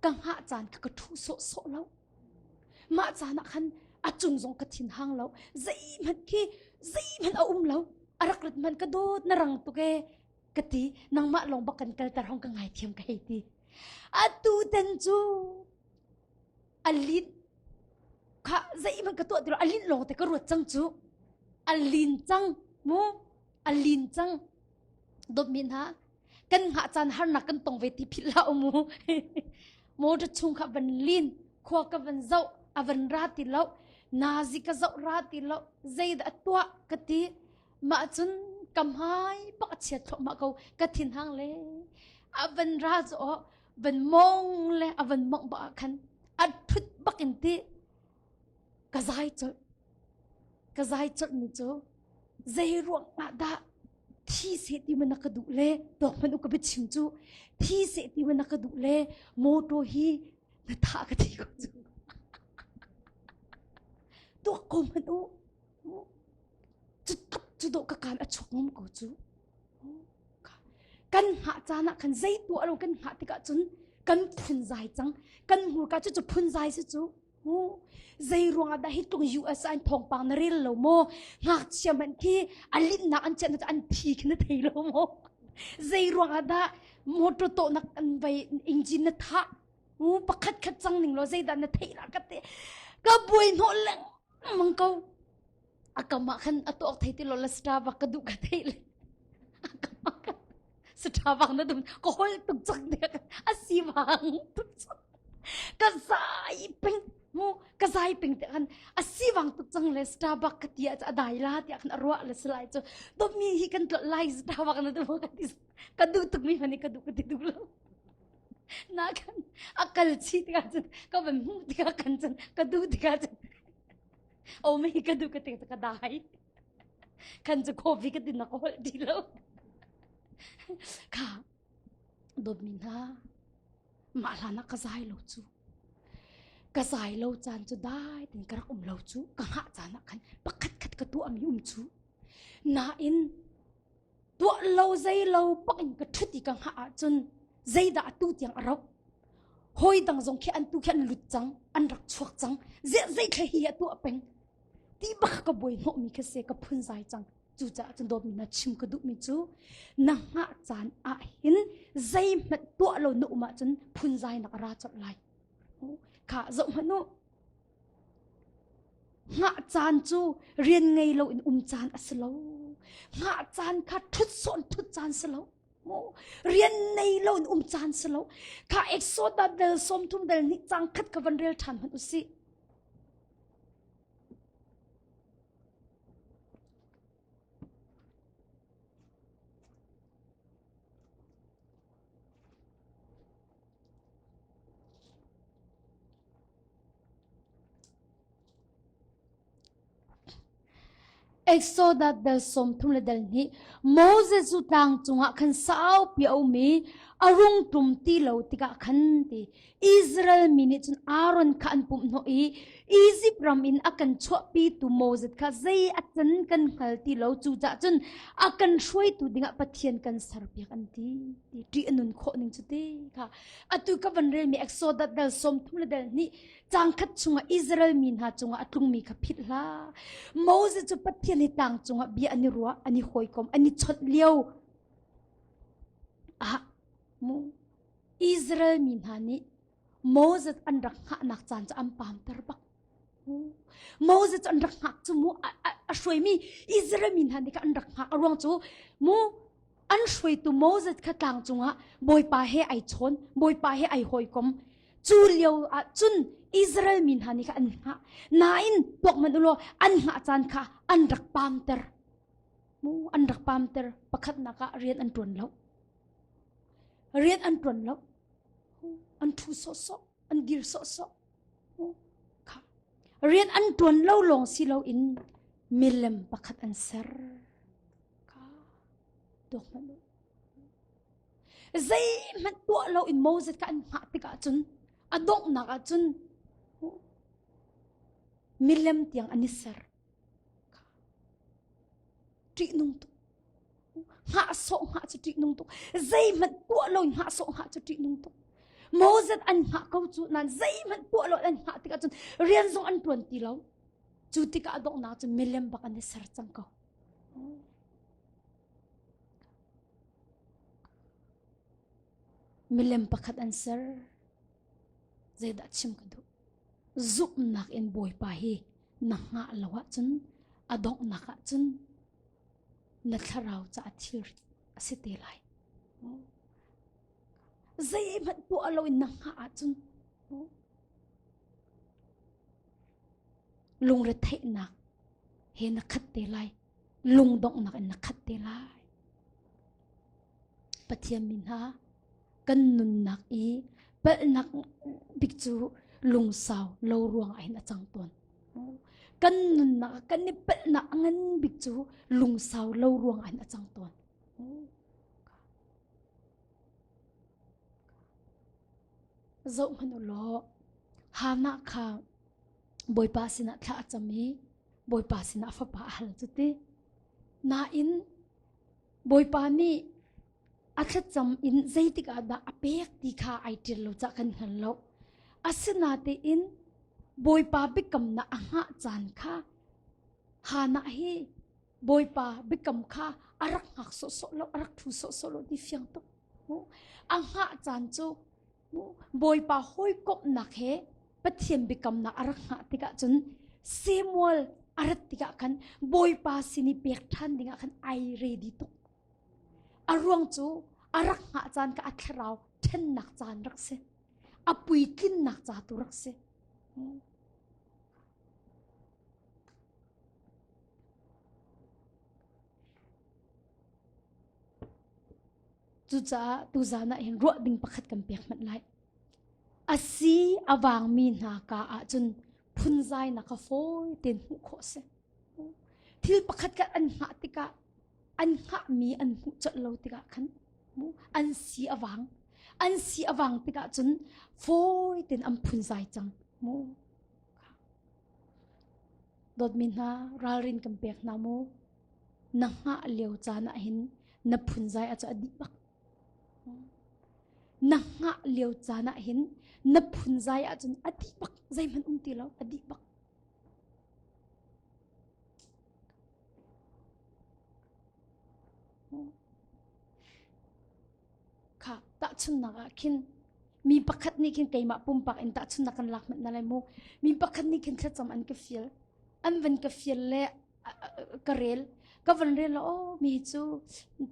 ka hngah caan kha ka ṭhu sawhsawh lo mah caan ah khan a cung zong ka thin hang lo zeihmanh khi zeihmanh a um lo a rak rat hmanh ka dawt na rang tuk e ka ti nangmah lawng bak kan kalter hong ka ngaithiam ka hei ti atu tan cu a lin kha zeihmanh ka tuah ti lo a lin lawng te ka ruat cang cu a lin cang mu a lin cang dawtmi hna kan hngah caan harnak kan tong ve ti philh hlah u mu. Motor chung kha van lin, khua ka van zoh, a van ra ti lo. Nazi ka zoh ra ti lo. Zeidah a tuah ka ti. Mah cun ka hmai bak a chiat thluahmah ko. Ka thinhang le a van ra cu aw van mong le a van mongh bak ah khan a thut bak in ti ka zai colh. Ka zai colh mi cu zei ruang ah dah thi seh ti ma na ka duh le tawk hmanh u ka biachim cu thi seh ti ma na ka duh le motor hi na thah ka thi ko cu tuak ko hmanh u cu tluk cu dawh ka kaan a chuak ngam ko cu kan hngah caan ah khan zei tuah lo kan hngah tikah cun kan phunzai cang kan hmurka cu cu phunzai si cu Zei ruangah dah hi tluk US an thawngpang na rel lo maw? Ngakchia hmanh khi a linhnak an chiah an thi khi na thei lo maw? Zei ruangah dah motor tawhnak an vai engine na thah? U pakhat khat cang ning law zeidah na theih la ka te ka buai hnawh lengmang ko. A kam ah khan a tuak thei ti lo la Starbucks ka duh ka thei le. A kam ah khan Starbucks na dum ka hol tuk cak dek a si vang tuk cak. Ka zai peng mu ka zai peng te khan a si wang tuk cang le Starbucks ka ti ah a dai la tiah khan a ruah le salai cu dawtmi hi kan tlolh lai Starbucks na duh ka ti ka duh tuk mi hmanh ka duh ka ti duh lo na kan a kal chi tikah cun ka van hmuh tikah kan cun ka duh tikah cun o mi ka duh ka ti ka dai kan cu coffee ka ti na ka holh ti lo kha dawtmi hna Mah hlan ah ka zai lo cu. Ka zai lo caan cu dai tin ka rak um lo cu. Ka hngah caan ah khan pakhat khat ka tuahmi um cu. Nain tuah lo zei lo bak in ka ṭhut i ka hngah ahcun zeidah atu tiang a rauh. Hawi dang zong khi an tu khi an lut cang, an rak chuak cang. Ziah zeithla hi a tuah peng. Ti bak ka buai hnawhmi khi si ka phunzai cang. Cucaah cun dawtmi na chim ka duhmi cu na hngah caan ah hin zeihmanh tuah lo na um ahcun phunzainak a ra colh lai. Kha zoh hmanh u. Hngah caan cu rian ngei lo in um caan a si lo. Hngah caan kha ṭhut sawn ṭhut caan si lo. Rian nei lo in um caan si lo. Kha Exodus del 30 del nih cang khat ka van rel ṭhan hmanh u sih. Exodus dal 30 le dal hnih Moses cu tlang cungah khan saupi a um i a rung ṭum ti lo tikah khan ti Israel mi nih cun Aaron kha an pumh hnawh i Izipt ram in a kan chuahpitu Moses kha zei a can kan hngal ti lo cucaah cun a kan hruaitu dingah Pathian kan serpiak an ti ti ṭih a nun khawh ning cu ti kha atu ka van relmi Exodus dal 30 le dal hnih cang khat chungah Israel mi hna cungah a tlungmi kha philh hlah Moses cu Pathian hi tlang cungah bia an i ruah an i hawikom an i chawnh lio ah mu Israel mi hna nih Moses an rak hngahnak caan cu an pamter bak. Moses cu an rak hngak cu mu a hruaimi Israel mi hna nih kha an rak hngak a ruang cu mu an hruaitu Moses kha tlang cungah Bawipa he ai chawn Bawipa he ai hawikom cu lio ah cun Israel mi hna nih kha an hngah nain tuak hmanh ulaw an hngah caan kha an rak pamter mu an rak pamter pakhatnak ah rian an ṭuan lo Rian an ṭuan lo. An ṭhu sawhsawh, an dir sawhsawh. Kha. Rian an ṭuan lo lawng si loin milem pakhat an ser. Kha. Tuak hmanh u. Zeihmanh tuah lo in Moses kha an hngah tikah cun a donghnak ah cun milem tiang an i ser. Ṭihnung tuk. Hngah sawh hngah cu ṭihnung tuk. Zeihmanh tuah lo in hngah sawh hngah cu ṭihnung tuk. Moses an hngah ko cu nan zeihmanh tuah lo an hngah tikah cun rian zong an ṭuan ti lo. Cu tikah a donghnak cun milem bak an i ser cang ko. Milem pakhat an ser. Zeidah chim ka duh? Zumhnak in Bawipa hi na hngah lo ahcun a donghnak ahcun na thlarau caah thilrit a si te lai. Zeihmanh tuah loin na hngah ahcun. Lungretheihnak he na khat te lai. Lungdonghnak in na khat te lai. Pathian min hna kan nunnak i palhnak bik cu lungsau lo ruang ah hin a cang tawn. Kan nunnak ah kan i palhnak a ngan bik cu lungsau lo ruang ah hin a cang tawn. Zoh hmanh u law Hannah kha Bawipa sinah thla a cam i Bawipa sinah fapa a hal cu ti. Nain Bawipa nih a thlacam in zeitik ah dah a pek ti kha ai ṭial lo cah kan hngal lo. Asinatein Bawipa biakamnak a hngah caan kha Hannah hi Bawipa biakam kha a rak hngak sawhsawh lo, a rak ṭhu sawhsawh lo ti fiang tuk. A hngah caan cu Bawipa hawikomhnak he Pathian biakamnak a rak hngah tikah cun Samuel a rat tikah khan Bawipa sin i pek ṭhan dingah khan ai ready tuk. A ruang cu a rak hngah caan kha a thlarau ṭhennak caan rak si. A puitlinnak ca tu rak si. Cucaah tuzaan ah hin ruah ding pakhat kan pek hmanh lai. A si a vangmi hna ka ahcun phunzainak kha fawi tein hmuh khawh a si. Thil pakhat khat an hngah tikah an hngahmi an hmuh colh lo tikah khan an si a vang. An si a vang tikah cun fawi tein an phunzai cang. Mu. Dawtmi hna, ralrin kan pek hna mu. Na hngah lio caan ah hin na phunzai a cu a dih bak. Na hngah lio caan ah hin na phunzai ahcun a dih bak. Zeihmanh um ti lo, a dih bak. Kha tahchunnak ah khin mi pakhat nih khin keimah pumpak in tahchunnak kan lak hmanh na lai mu. Mi pakhat nih khin thlacam an ka fial. An van ka fial le ka rel. Ka van rel la oh mi hi cu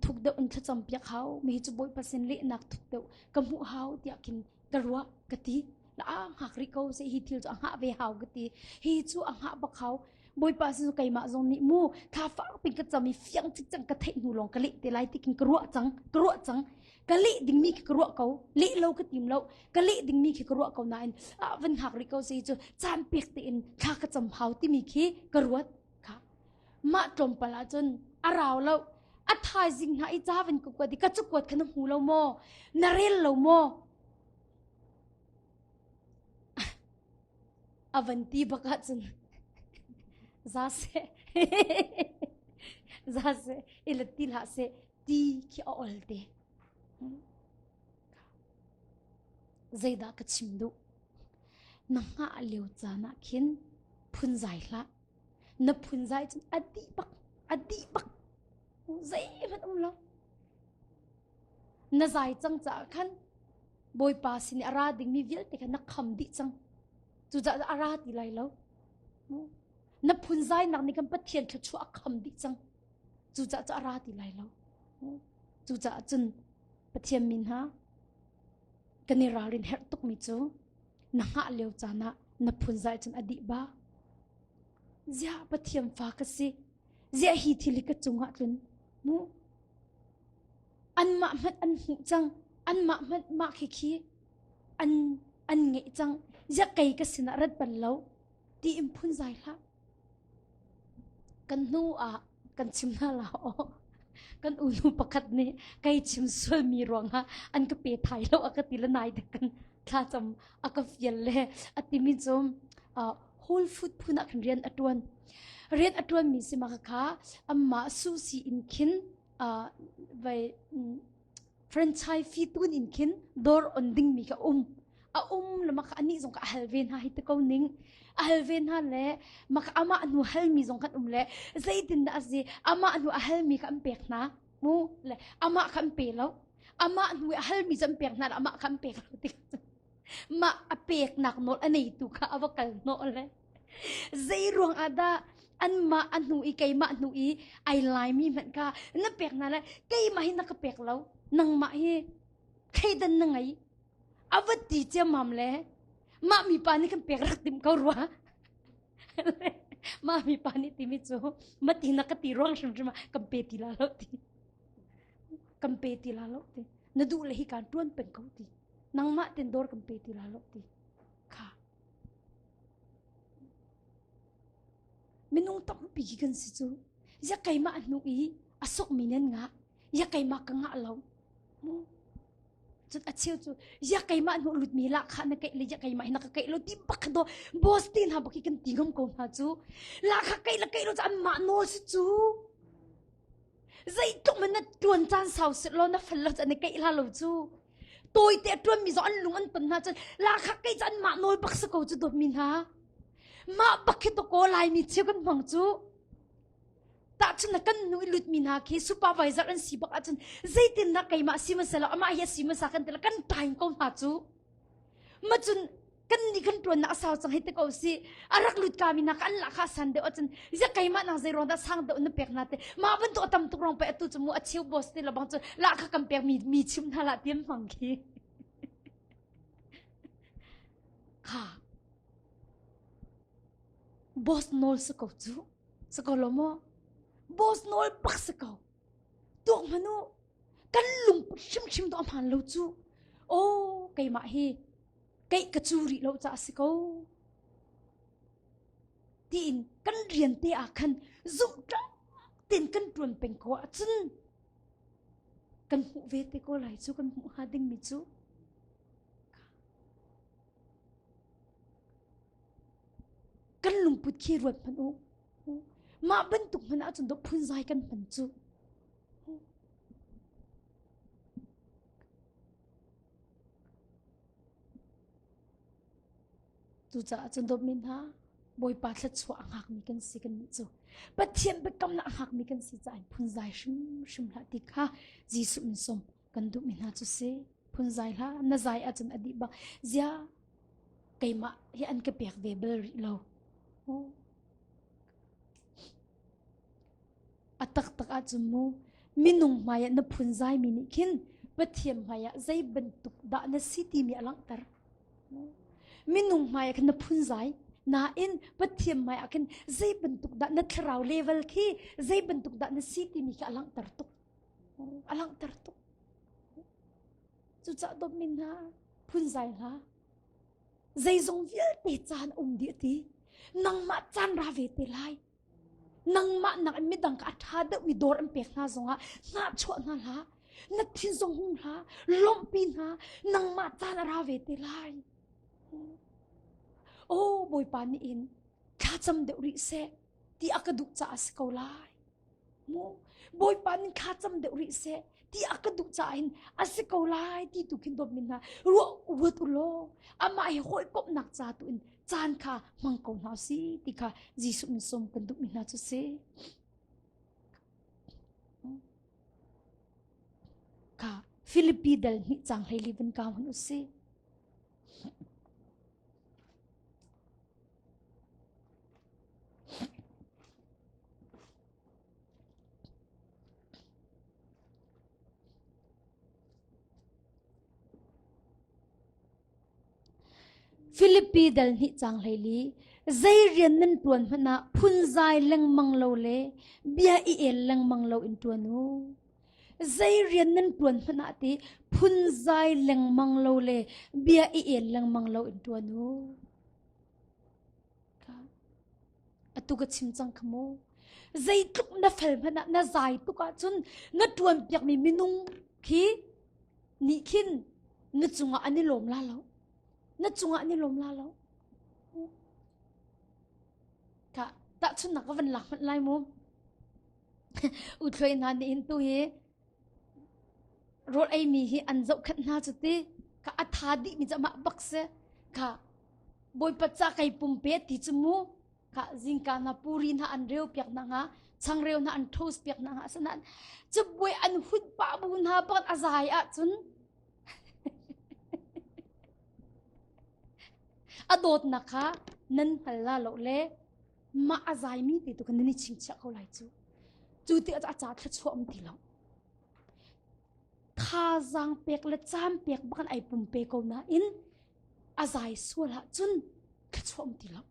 thuk deuh in thlacam piak hau. Mi hi cu Bawipa sin lehnak thuk deuh ka hmuh hau tiah khin ka ruah ka ti. La a hngak rih ko seh hi thil cu a hngah ve hau ka ti. Hi cu a hngah bak hau. Bawipa sin cu keimah zong nih mu thla fak pin ka cam i fiang cikcang ka theih hnu lawng ka leh te lai ti kin ka ruah cang ka ruah cang ka leh dingmi khi ka ruah ko leh lo ka tim lo ka leh dingmi khi ka ruah ko nain ah van hngak rih ko si cu caan pek tein thla ka cam hau timi khi ka ruat kha mah tlawmpal ahcun a rau lo a thaizing hna i ca van ka kuat i ka cakuat kha na hmu lo maw na rel lo maw A van ti bak ahcun za seh za seh i let ti hlah seh ti khi a ol te. Zeidah ka chim duh? Na hngah lio caan ah khin phunzai hlah. Na phunzai cun a dih bak, a dih bak. Zeihmanh um lo. Na zai cang caah khan Bawipa sin i a ra dingmi vialte kha na kham dih cang. Cucaah a ra ti lai lo. Na phunzainak nih khan Pathian thluachuah a kham dih cang. Cucaah cu a ra ti lai lo. Cucaah cun Pathian min hna kan i ralrin herh tukmi cu na hngah lio caan ah na phunzai cun a dih ba. Ziah Pathian fa ka si. Ziah hi thil hi ka cungah tlun. Mu anmah hmanh an hmuh cang anmah hmanh mah khi khi an an ngeih cang ziah kei ka sinah rat bal lo ti in phunzai hlah kan hnu ah kan chim hna la aw kan unu pakhat nih kei chim sualmi ruangah an ka pe thai lo a ka ti le nai dek kan thlacam a ka fial le a timi cu whole food phun ah khan rian a tuan rian a tuan mi si ma kha amma susi in khin vai franchise fee tun in khin dawr on ding mi ka um a um le maka ani zong ka hal ve hna hi te ko ning a hal ve hna le maka ama hnu hal mi zong kan um le zeitin dah asi ama hnu a hal mi ka an pek hna mu le ama kha an pe lo ama hnu a hal mi cu an pek hna le ama kha an pek lo tik mah a peknak nawl a neitu kha a va kal hnawh le zei ruang ah dah anmah a hnu i keimah hnu i ai laimi hmanh kha na pek hna le keimah hi na ka pek lo nangmah hi thleidan na ngei a va ti ciammam le. Mah mipa nih kan pek rak tim ko rua. Mah mipa nih timi cu mati na ka ti ruang hrimhrim ah kan pe ti la lo ti. Kan pe ti la lo ti. Na duh le hi kan tuan peng ko ti. Nangmah ten dawr kan pe ti la lo ti. Kha. Minung tampi khi kan si cu. Ya keimah hnu i a sokmi nan ngah. Ya keimah ka ngah lo. Mu. Cun a cheu cu ya keimah hnu lutmi lah kha na keih le ya keimah hi na ka keih lo ti bak do boss te hna bak hi kan ti ngam ko hna cu. Lah kha keih le keih lo cu anmah nawl si cu. Zeitluk man na tuan caan sau sit lo na fel lo cu an i keih la lo cu. Tawi te a tuan mi zong an lung an ton hna cun la kha keih cu anmah nawl bak si ko cu dawtmi hna. Mah bak khi to ko Laimi cheu kan hmang cu. Tahchun na kan nu i lutmi hna khi supervisor an si bak ahcun zeitindah keimah si hmasa lo amah hi a si hmasa kan ti la kan time ko hna cu. Ma cun kan nih kan tuan nak a sau cang hei te ko si a rak lut ka mi na kan la kha san deuh ahcun ya keimah nang zei ruang dah sang deuh na pek na te mah bantuk a tam tuk rong pe atu cu mu a cheu boss te lo bang cu la kha kan pek mi mi chim hna la tiam hmang khi kha Boss nawl si ko cu. Si ko lo maw? Boss nawl bak si ko. Tuak hmanh u. Kan lungput hrimhrim to a hmaan lo cu. Oh, keimah hi keih ka cu rih lo caah si ko. Tiin kan rian te ah khan zumhtlak tein kan ṭuan peng ko ahcun kan hmuh ve te ko lai cu kan hmuh hnga dingmi cu. Kan lungput khi ruat hmanh u. Mah bantuk hmanh ahcun dawh phunzai kan hman cu. Cucaah cun dawtmi hna, Bawipa thluachuah a hngakmi kan si kan nih cu. Pathian biakamnak a hngakmi kan si caah phunzai hrimhrim hlah ti kha Jesuh min sawm kan duhmi hna cu si. Phunzai hlah, na zai ahcun a dih bak. Zia keimah hi an ka pek ve bal rih lo. A taktak ahcun mu minung hmaiah na phunzaimi nih khin Pathian hmaiah zei bantuk dah na si timi a langhter. Minung hmaiah khin na phunzai nain Pathian hmaiah khin zei bantuk dah na thlarau level khi zei bantuk dah na si timi khi a langhter tuk. A langhter tuk. Cucaah dawtmi hna phunzai hlah. Zeizong vialte caan um dih ti. Nangmah caan ra ve te lai. Nangmah nak in midang kha a ṭha deuhmi dawr an pek hna zongah hnahchuah hna hlah. Na thin zong hung hlah. Lawmhpi hna. Nangmah caan a ra ve te lai. Oh, Bawipa nih in thlacam deuh rih seh ti a ka duh caah a si ko lai. Mu Bawipa nih thlacam deuh rih seh ti a ka duh caah hin a si ko lai ti tu khin dawt min hna ruah ruat u law amah hi hawikomhnak ca tu in caan kha hmang ko hna si ti kha Jesuh min sawm kan duhmi hna cu si. Kha Filipi dal hnih cang hlei li van kau hun u si. Filipi dal hnih cang hleili zei rian nan ṭuan hmanh ah phunzai lengmang lo le bia i el lengmang lo in ṭuan u. Zei rian nan ṭuan hmanh ah ti phunzai lengmang lo le bia i el lengmang lo in ṭuan u. Atu ka chim cang kha mu. Zeitluk na fel hmanh ah na zai tuk ahcun na ṭuan piakmi minung khi nih khin na cungah an i lawm la lo. Na cungah an i lawm la lo. Ka tahchunnak ka van lak hmanh lai mu. Uthloi hna nih hin tu hi rawl eimi hi an zohkhenh hna cu ti ka a tha dihmi cu amah bak si ka bawipa ca kai pumpe ti cu mu ka zingka hna puri hna an reu piak hna hnga changreu hna an toast piak hna hnga asinain cabuai an hut pah bu hna bak a zai ahcun a dawtnak kha nan hngal la lo le mah a zaimi te tu kha nan i chingchiah ko lai cu cu ti a ca thluachuah um ti lo thazaang pek le caan pek bak in ai pumpe ko nain. A zai sual ahcun thluachuah um ti lo.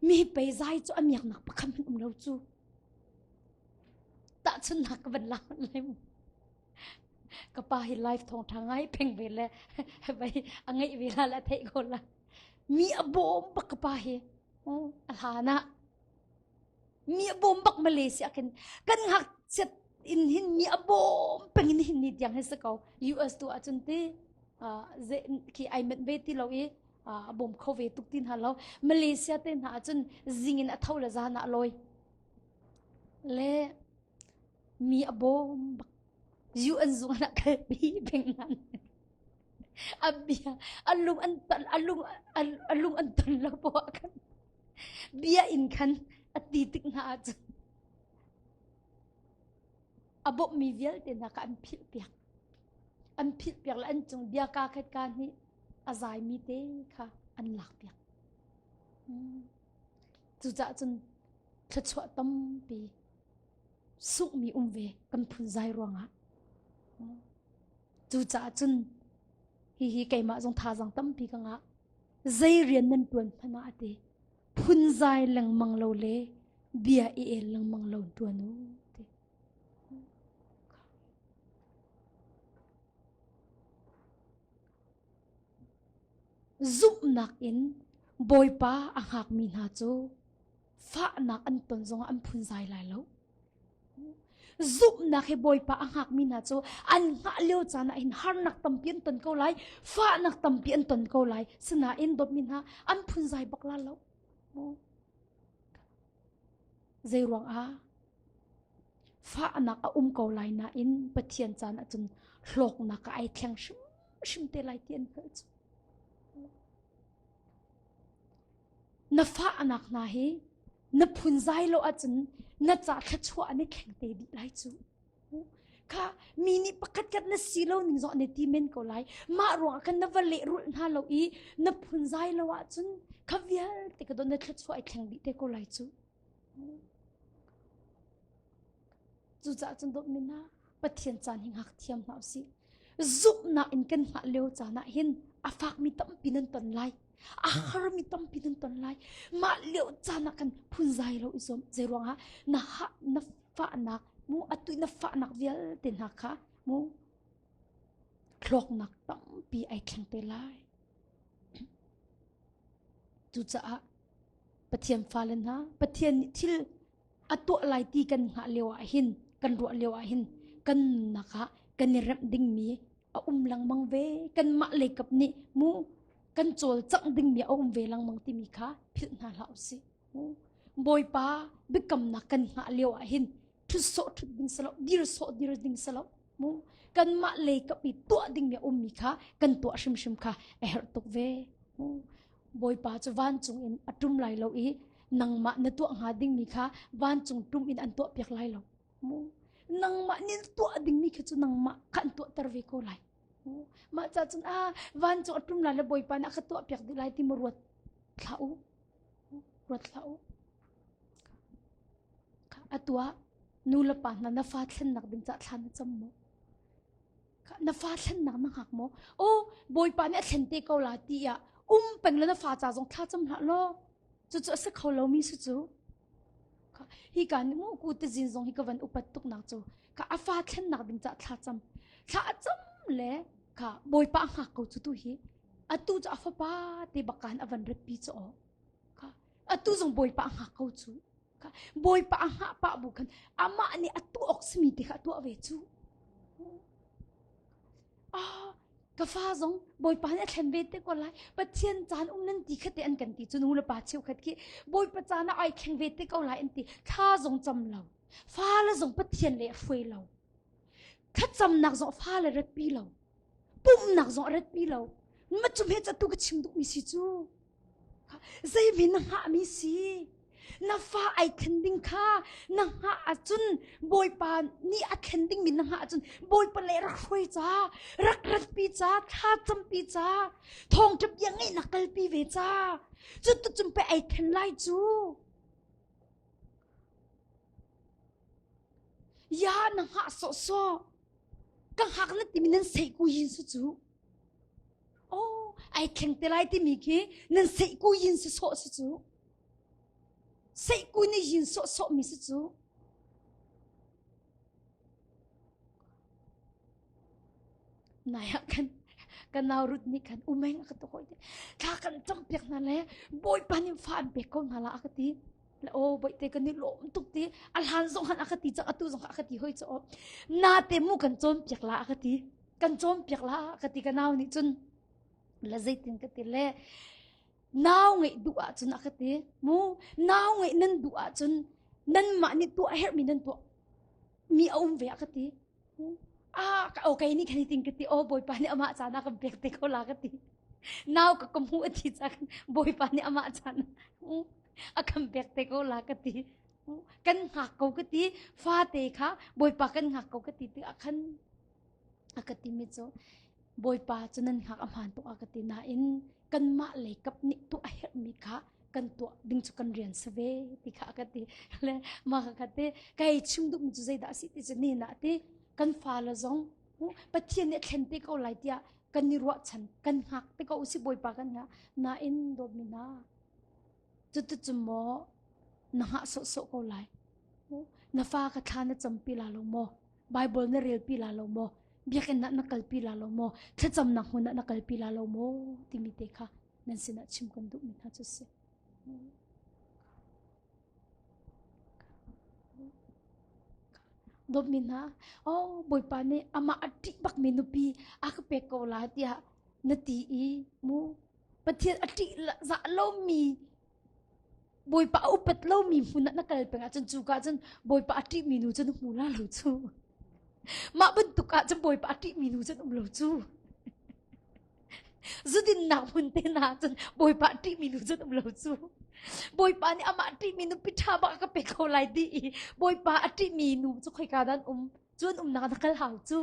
Mi pei zai cu a miaknak pakhat hmanh um lo cu. Tahchunhnak ka van lak lai mu. Ka pa hi live thawngṭha ngai peng ve le vai a ngeih ve la le a theih ko la. Mi a bawm bak ka pa hi. A hlan ah mi a bawm bak Malaysia khin kan ngakchiat in hin mi a bawm peng in hin ni tiang hi si ko. US tu ahcun ti khi ai manh ve ti lo i a bawm kho ve tuk ti hna lo. Malaysia te hna ahcun zing in a tho le zan ah lawi. Le mi a bawm bak. UN zung ah kalpi peng nan. A bia a lung an ton a lung a lung an ton lo po ah khan bia in khan a ti tik hna ahcun a bawmhmi vialte hna kha an philh piak. An philh piak le an cung bia ka khat ka hnih a zaimi te kha an lak piak. Cucaah cun thluachuah tampi sunghmi um ve kan phunzai ruangah. Cucaah cun hihi keimah zong thazaang tampi ka ngah. Zei rian nan ṭuan hmanh ah a ti. Phunzai lengmang lo le bia i el lengmang lo ṭuan u ti. Zumhnak in Bawipa a hngakmi hna cu fahnak an ton zongah an phunzai lai lo. Zumhnak he Bawipa a hngakmi hna cu an hngah lio caan ah hin harnak tampi an ton ko lai, fahnak tampi an ton ko lai. Sinain dawtmi hna an phunzai bak la lo. Zei ruangah fahnak a um ko lai nain Pathian caan ahcun hlawknak ah ai thleng hrimhrim te lai ti an hngalh cu. Na fahnak hna hi na phunzai lo ahcun na ca thluachuah an i thleng te dih lai cu. Kha mi nih pakhat khat na si lo ning zong na ti men ko lai. Mah ruangah khan na va lehrulh hna lo i na phunzai lo ahcun kha vialte ka don na thluachuah ai thleng dih te ko lai cu. Cucaah cun dawtmi hna, Pathian caan hi ngak thiam hna usih. Zumhnak in kan hngah lio caan ah hin a fakmi tampi nan ton lai. A harmi tampi nan ton lai. Mah lio caan ah kan phunzai lo i zuam. Zei ruangah na ha na fahnak mu atu na fahnak vialte hna kha mu hlawknak tampi ai thleng te lai. Cucaah Pathian fale hna, Pathian nih thil a tuah lai ti kan hngah lio ah hin, kan ruah lio ah hin kan nunnak ah kan i remh dingmi a um lengmang ve. Kanmah leikap nih mu kan cawlcangh dingmi a um ve lengmang timi kha philh hna hlah usih. Bawipa biakamnak kan hngah lio ah hin ṭhut sawh ṭhut ding si lo, dir sawh dir ding si lo. Mu kanmah leikap i tuah dingmi a ummi kha kan tuah hrimhrim kha a herh tuk ve. Mu Bawipa cu vancung in a ṭum lai lo i nangmah na tuah hnga dingmi kha vancung ṭum in an tuahpiak lai lo. Mu nangmah nih na tuah dingmi khi cu nangmah kha an tuahter ve ko lai. Mah ca cun ah vancung a ṭum lai le Bawipa nih a ka tuahpiak dih lai ti mu ruat hlah u. Ruat hlah u. Atu ah nu le pa hna na fa thlennak ding cah thla na cam maw? Na fa thlennak na hngak maw? Oh, Bawipa nih a thlen te ko la ti ah um peng le na fa ca zong thla cam hlah law. Cucu a si kho lomi si cu. Hi ka nih mu ku te zin zong hi ka van upat tuk nak cu ka a fa thlennak ding cah thla cam. Thla a cam le ka Bawipa a hngak ko cu tu hi. Atu cu a fapa te bakan a van ratpi cu aw. Atu zong Bawipa a hngak ko cu. Bawipa a hngah pah bu khan amah nih a tuah awk simi te kha a tuah ve cu. Ah, ka fa zong Bawipa nih a thlen ve te ko lai. Pathian caan um nan ti kha te an kan ti cu nu le pa cheukhat khi Bawipa caan ah ai thleng ve te ko lai an ti. Thla zong cam lo. Fa le zong Pathian le a hruai lo. Thlacamnak zong fa le ratpi lo. Pumhnak zong a ratpi lo. Ma cu hme tu ka chim duhmi si cu. Zei na hngahmi si? Na fa ai thlen ding kha na hngah ahcun Bawipa nih a thlen dingmi na hngah ahcun Bawipa le rak hruai ca, rak ratpi ca, thla campi ca, thawngṭha bia ngeihnak kalpi ve ca. Cu tu cun pe ai thlen lai cu. Ya na hngah sawhsawh. Ka hngak na timi nan sei ku yin su cu. Oh. Ai thleng te lai timi khi nan seihku yin si sawh si cu. Seihku nih yin sawh sawh mi si cu. Nai ah khan ka nau Ruth nih khan umeng a ka ti hawi thla kan campiak hna le Bawipa nih fa an pek ko hna la a ka ti. Le aw bawihte kan i lawm tuk ti a hlan zong han a ka ti cang atu zong a ka ti hoi cu na te mu kan cawnpiak la a ka ti. Kan cawnpiak la a ka ti ka nau nih cun le zeitin ka ti le nau ngeih duh ahcun a ka ti mu nau ngeih nan duh ahcun nanmah nih tuah a herhmi nan tuah mi a um ve a ka ti ah ka okay ni khan tin ka ti oh bawipa nih amah caan a kan pek te ko la ka ti nau ka ka hmu a ti ca bawipa nih amah caan a kan pek te ko la ka ti kan hngak ko ka ti fate kha bawipa kan hngak ko ka ti ti ah khan a ka ti mi cu bawipa cu nan hngak a hmaan tuk a ka ti nain kanmah lei kap nih tuah a herhmi kha kan tuah ding cu kan rian si ve ti kha a ka ti le mah ka kha te kai chim duhmi cu zeidah a si ti cu ni na ti kan fale zong Pathian nih a thlen te ko lai tiah kan i ruahchan kan hngak te ko si bawipa kan hngak nain dawtmi hna cutu maw na hngah sawhsawh ko lai na fa ka thla na campi la lo maw Bible na relpi la lo maw biakinn ah na kalpi la lo maw thlacamnak hmun ah na kalpi la lo maw timi te kha nan sinah chim kan duhmi hna cu si. Dawtmi hna, oh Bawipa nih amah a ṭih bakmi nupi a ka pek ko la tiah na ti i mu Pathian a ṭih zah lomi Bawipa a upat lomi hmun ah na kal peng ahcun cu ka cun Bawipa a ṭihmi nu cu na hmu la lo cu. Mah bantuk ah cun Bawipa a ṭihmi nu cu um lo cu. Zudinnak hmun te hna cun Bawipa a ṭihmi nu cu um lo cu. Bawipa nih amah a ṭihmi nupi ṭha bak a ka pe ko lai ti i Bawipa a ṭihmi nu cu khoika dah an um? Cu an umnak na kal hau cu.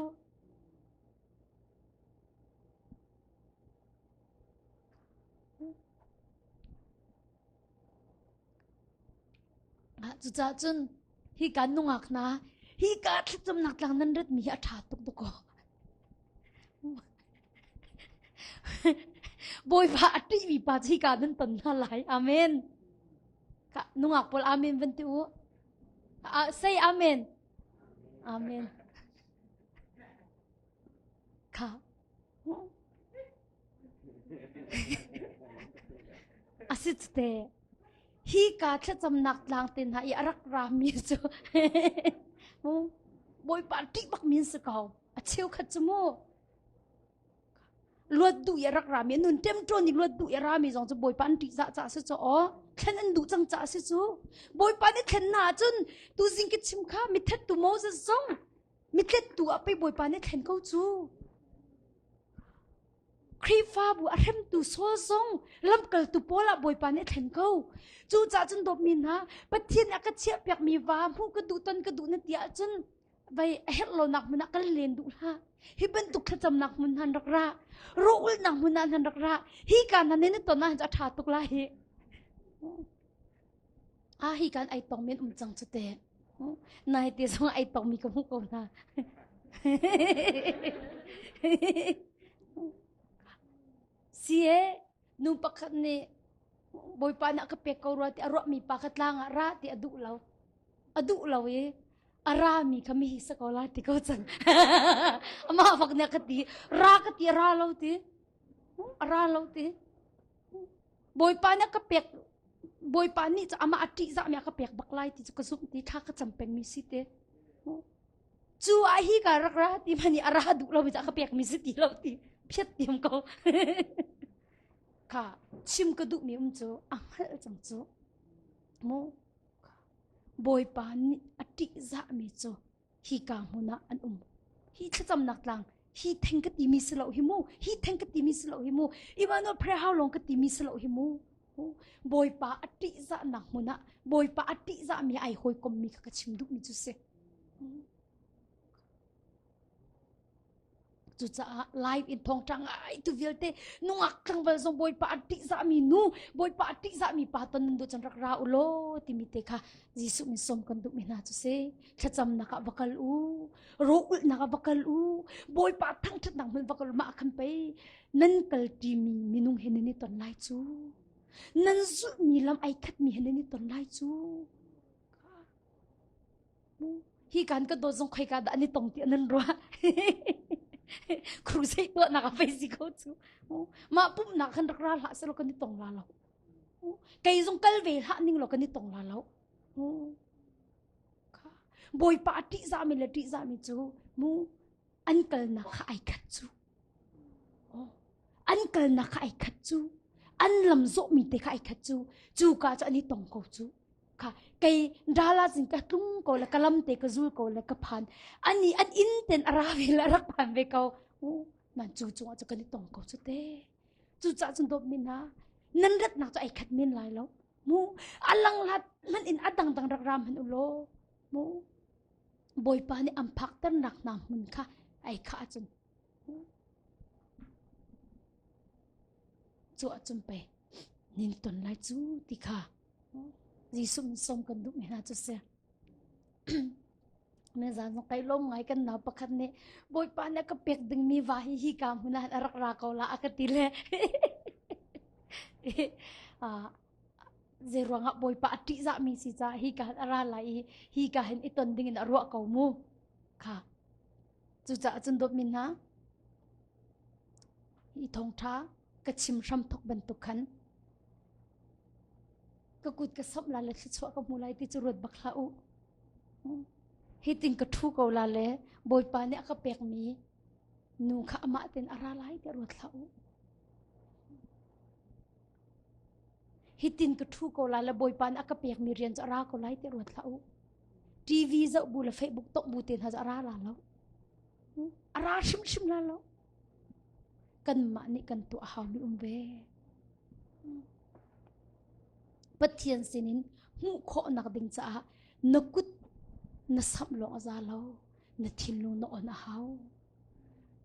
Cucaah cun hi ka nungak hna hi ka thlacamnak tlang nan ratmi hi a ṭha tuk dakaw. Bawipa a ṭihmi pa cu hika nan ton hna lai. Amen. Ka nungak pawl amen van ti u. Uh, say amen. Amen. Kha. A si te. Hi ka thlacamnak tlang te hna i a rak rami cu mu Bawipa ṭih bak min si ko. A cheukhat cu mu luat duh i a rak rami nun ṭemṭawn i luat duh i a rami zong cu Bawipa an ṭihzah caah si cu aw thlen an duh cang caah si cu Bawipa nih thlen hna ahcun tuzing ka chim kha mithettu Moses zong mitlettu ah pei Bawipa nih thlen ko cu. Khrihfabu a hremtu Saul zong lamkaltu Paul ah Bawipa nih a thlen ko. Cucaah cun dawtmi hna, Pathian nih a ka chiahpiakmi va hmuh ka duh ton ka duh na ti ahcun vai a herh lonak hmun ah kal len duh hlah. Hi bantuk thlacamnak hmun hnan rak ra. Rawh-ulhnak hmun ah hnan rak ra. Hi ka hna nih na ton ahcun a ṭha tuk lai hi. Ah hi kan ai tong men um cang cu te. Nai te zong ai tong mi ka hmuh ko hna. Si e nu pakhat nih Bawipa nih a ka pek ko rua ti a ruah mi pa kha tlang ah ra ti a duh lo. A duh lo i a ra mi kha mi hi sa ko la ti ko cang. Amah bak nih a ka ti ra ka ti a ra lo ti. A ra lo ti. Bawipa nih a ka pek Bawipa nih cu amah a ṭihzahmi a ka pek bak lai ti cu ka zumh ti thla ka cam pengmi si te. Cu ah hi ka rak ra ti hmanh i a ra duh lomi cu a ka pekmi si ti lo ti phiat tiam ko. Kha chim ka duhmi um cu a hngalh cang cu. Mu Bawipa nih a ṭihzahmi cu hika hmun ah an um. Hi thlacamnak tlang hi theng ka timi si lo hi mu hi theng ka timi si lo hi mu Emmanuel prayer house lawng ka timi si lo hi mu Bawipa a ṭihzahnak hmun ah Bawipa a ṭihzahmi ai hawikommi kha ka chim duhmi cu si. Cucaah live in thawngṭha ngai tu vialte nungak tlangval zong Bawipa a ṭihzahmi nu, Bawipa a ṭihzahmi pa ton nan duh cun rak ra u law timi te kha Jesuh min sawm kan duhmi hna cu si. Thlacamnak ah va kal u, rawlulhnak ah va kal u, Bawipa thangṭhatnak hmun va kal u, mah khan pei nan kalṭimi minung he nan i ton lai cu. Nan zulhmi lam ai khatmi he nan i ton lai cu. Hi kan ka dawt zong khoika dah an i tong ti nan ruah. Crusade tuahnak ah pei si ko cu. Mah pumhnak khan rak ra hlah selaw kan i tong la lo. Kei zong kal ve hlah ning law kan i tong la lo. Bawipa a ṭihzahmi le ṭihzahmi cu mu an kalnak kha ai khat cu. An kalnak kha ai khat cu. An lam zawhmi te kha ai khat cu. Cu ka cu an i tong ko cu. Kha kei dala zing ka tlung ko le ka lam te ka zul ko le ka phan. Ani an inn ten a ra ve le a rak phan ve ko. Nan cu cungah cu kan i tong ko cu te. Cucaah cun dawt min hna nan ratnak cu ai khat men lai lo. Mu a lang hlat hmanh in a dangdang rak ram hmanh u law mu Bawipa nih an phakternak hna hmun kha ai khah ahcun cu ahcun pei nin ton lai cu ti kha Jesuh min sawm kan duhmi hna cu si. Me zan zong kai lawm ngai kan nau pakhat nih Bawipa nih a ka pek dingmi va hi hi ka hmun ah a rak ra ko la a ka ti le zei ruangah Bawipa a ṭihzahmi si caah hi ka hin a ra lai i hi ka hin i ton dingin a ruah ko mu kha cucaah cun dawtmi hna hi thawngṭha ka chim hram thok bantuk khan ka kut ka samh la le thluachuah ka hmu lai ti cu ruat bak hlah u hitin ka ṭhu ko la le Bawipa nih a ka pekmi nu kha amah ten a ra lai tiah ruat hlah u Hitin ka ṭhu ko lai le Bawipa nih a ka pekmi rian cu a ra ko lai tiah ruat hlah u. TV zoh bu le Facebook tongh bu te hna cu a ra la lo. A ra hrimhrim la lo. Kanmah nih kan tuah haumi um ve. Pathian sinin hmuh khawhnak ding caah na kut na samh lawng a za lo. Na thinlung na on a hau.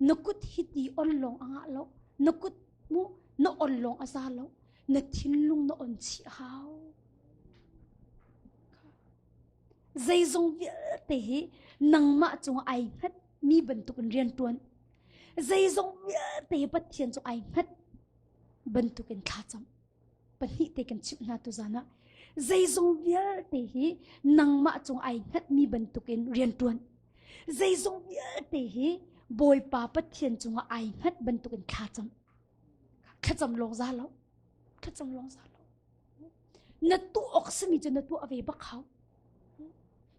Na kut hiti on lawng a ngah lo. Na kut mu na on lawng a za lo. Na thinlung na on chih a hau. Zeizong vialte hi nangmah cung ai hngat mi bantuk in rian tuan. Zeizong vialte hi Pathian cu ai hngat bantuk in thlacam. Pahnih te kan chimh hna tu zan ah zeizong vialte hi nangmah cung ai hngatmi bantukin rian ṭuan. Zeizong vialte hi Bawipa Pathian cungah ai hngat bantukin thlacam. Thlacam lawng za lo. Thlacam lawng za lo. Na tuah awk simi cu na tuah ve bak hau.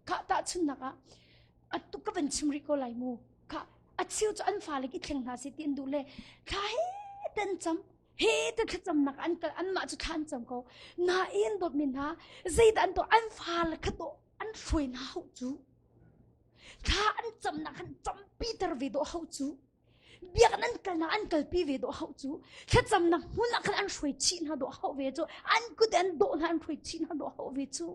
Kha tahchunhnak ah atu ka van chim rih ko lai mu. Kha a cheu cu an fale i thleng hna seh ti an duh le thla he ten cam he te thlacamnak an kal anmah cu thla an cam ko nain dawtmi hna zeidah an tuah an fale kha dawh an hruai hna hau cu thla an camnak khan campi ter ve dawh hau cu biakinn an kalnak an kalpi ve dawh hau cu thlacamnak hmun ah khan an hruai chih hna dawh hau ve cu an kut an dawh hna an hruai chih hna dawh hau ve cu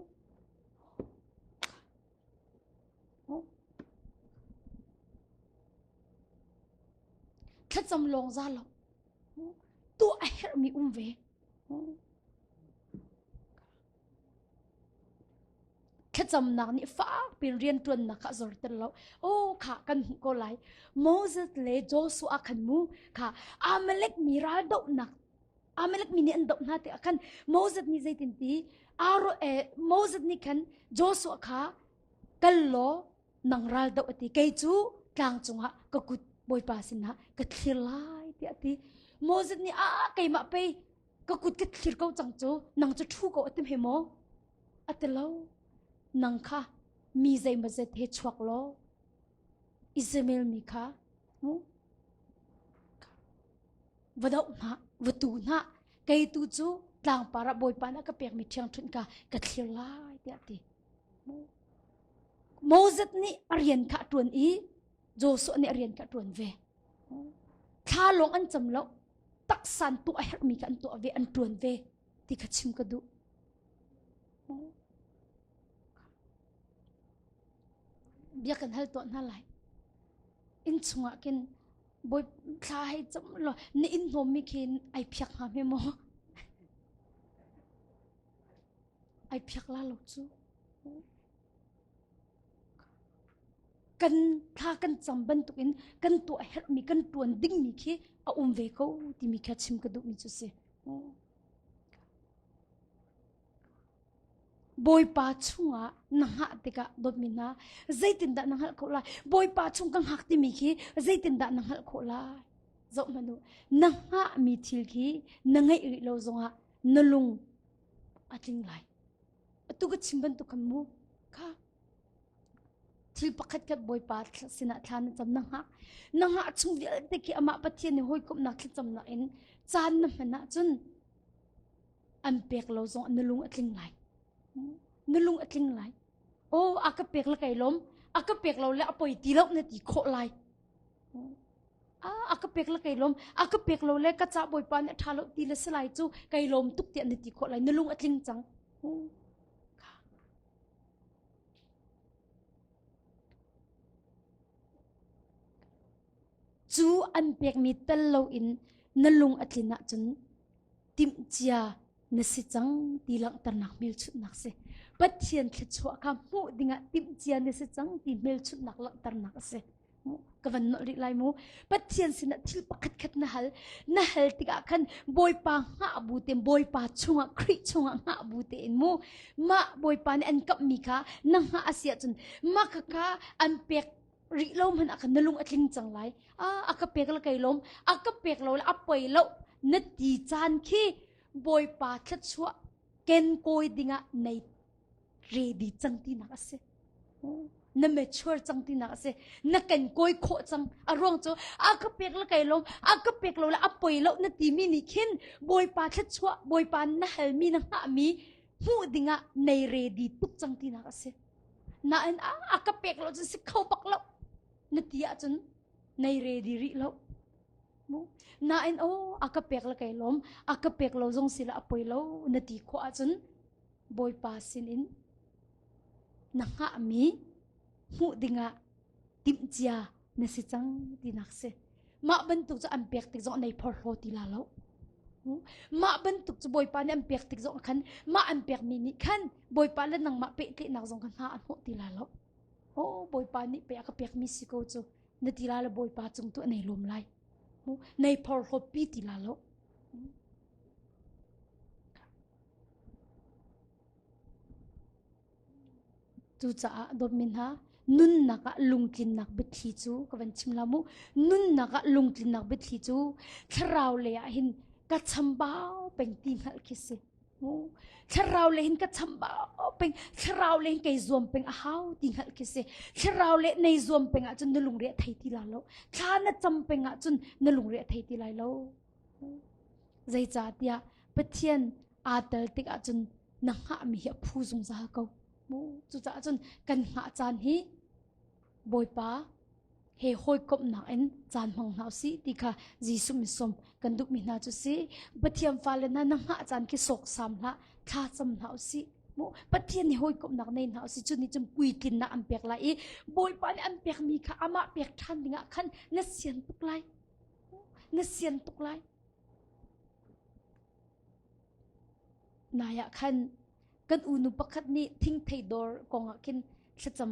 Thlacam lawng za lo. Tuah a herhmi um ve. Thlacamnak nih fak piin rianṭuannak kha a zorter lo. Oh, kha kan hmuh ko lai. Moses le Joshua khan mu kha Amalek mi raldohnak Amalek mi nih an doh hna tikah khan Moses nih zeitin ti Aaron eh, Moses nih khan Joshua kha kal law nang ral doh a ti kei cu tlang cungah ka kut Bawipa sinah ka thlir lai tiah a ti Moses nih a keimah pei ka kut ka thlir ko cang cu nang cu ṭhu ko a ti hme maw a ti lo nang kha mi zeimawzet he chuak law Israel mi kha mu va doh hna va tu hna kei tu cu tlangpar ah Bawipa nih a ka pekmi ṭhiangṭhunh ka ka thlir lai tiah a ti Moses nih a rian kha a ṭuan i Joshua nih a rian kha a ṭuan ve. Thla lawng an cam lo, taksan tuah a herhmi kha an tuah ve, an ṭuan ve ti kha chim ka duh. Bia kan hal tuah hna lai. Inn chungah khin. Bawi thla hei cam law na inn hnawmmi khi ai phiak hnga hme maw? Ai phiak la lo cu. Kan thla kan cam bantukin kan tuah herhmi kan tuan dingmi khi a um ve ko timi kha chim ka duhmi cu si. Bawipa chungah na hngah tikah dawtmi hna zeitindah na hngalh khawh lai? Bawipa chung ka hngak timi khi zeitindah na hngalh khawh lai? Zoh hmanh u. Na hngahmi thil khi na ngeih rih lo zongah na lung a tling lai. Atu ka chim bantuk khan mu kha thil pakhat khat Bawipa sinah thla na cam na hngah. Na hngah chung vialte khi amah Pathian nih hawikomhnak thlacamnak in caan na hman ahcun an pek lo zong na lung a tling lai na lung a tling lai oh a ka pek le kai lom a ka pek lo le a poi ti lo na ti khawh lai a ka pek le kai lom a ka pek lo le ka ca bawipa nih a ṭha lo ti le si lai cu kai lom tuk tiah na ti khawh lai na lung a tling cang Cu an pekmi tel loin na lung a tlin ahcun timhcia na si cang ti langhternak hmelchunhnak si. Pathian thluachuah kha hmuh dingah timhcia na si cang ti hmelchunhnak langhternak a si. Ka van nolh rih lai mu. Pathian sinah thil pakhat khat na hal. Na hal tikah khan Bawipa hngah bu tein Bawipa chungah Khrih chungah hngah bu tein mu. Mah Bawipa nih an kamhmi kha na hngah a si ahcun mah kha an pek rih lo hmanh ah khan na lung a tling cang lai a ka pek le kai lawm a ka pek lo le a poi lo na ti caan khi bawipa thluachuah ken kawi dingah nei ready cang tinak a si na mature cang tinak a si na ken kawi khawh cang a ruang cu a ka pek le kai lawm a ka pek lo le a poi lo na timi nih khin bawipa thluachuah bawipa na halmi na hngahmi hmuh dingah nei ready tuk cang tinak a si Nain a ka pek lo cun si kho bak lo na ti ahcun nei ready rih lo. Nain aw a ka pek le kai lawm a ka pek lo zong si le a poi lo na ti khawh ahcun Bawipa sinin na hngahmi hmuh dingah timhcia na si cang tinak si. Mah bantuk cu an pek tik zong nei phorhlaw ti la lo. Mah bantuk cu Bawipa nih an pek tik zong khan mah an pekmi nih khan Bawipa le nangmah pehtlaihnak zong kha hna a hnawh ti la lo. Oh Bawipa nih pe a ka pekmi si ko cu na ti la le Bawipa cung tu nei lawm lai. Nei phorhlaw pi ti la lo. Cucaah dawtmi hna, nunnak ah lungtlinnak biathli cu ka van chim la mu. Nunnak ah lungtlinnak biathli cu thlarau lei ah hin ka chambau peng ti hngalh khi si. Thlarau lei hin ka chambau peng, thlarau lei hin kei zuam peng a hau ti hngalh khi si. Thlarau le nei zuam peng ahcun na lungre a thei ti la lo. Thla na cam peng ahcun na lungre a thei ti lai lo. Zeicahtiah Pathian aa tel tik ahcun na hngahmi hi a phu zungzal ko. Cucaah cun kan hngah caan hi Bawipa he hawikomhnak in caan hmang hna usih ti kha Jesuh min sawm kan duhmi hna cu si. Pathian fale hna na hngah caan khi sawksam hlah, thla cam hna usih. Mu Pathian nih hawikomhnak nei hna usih cu nih cun puitlinnak an pek lai i Bawipa nih an pekmi kha amah pek ṭhan dingah khan na sian tuk lai. Na sian tuk lai. Nai ah khan kan unu pakhat nih thingthei dawr kong ah khin thlacam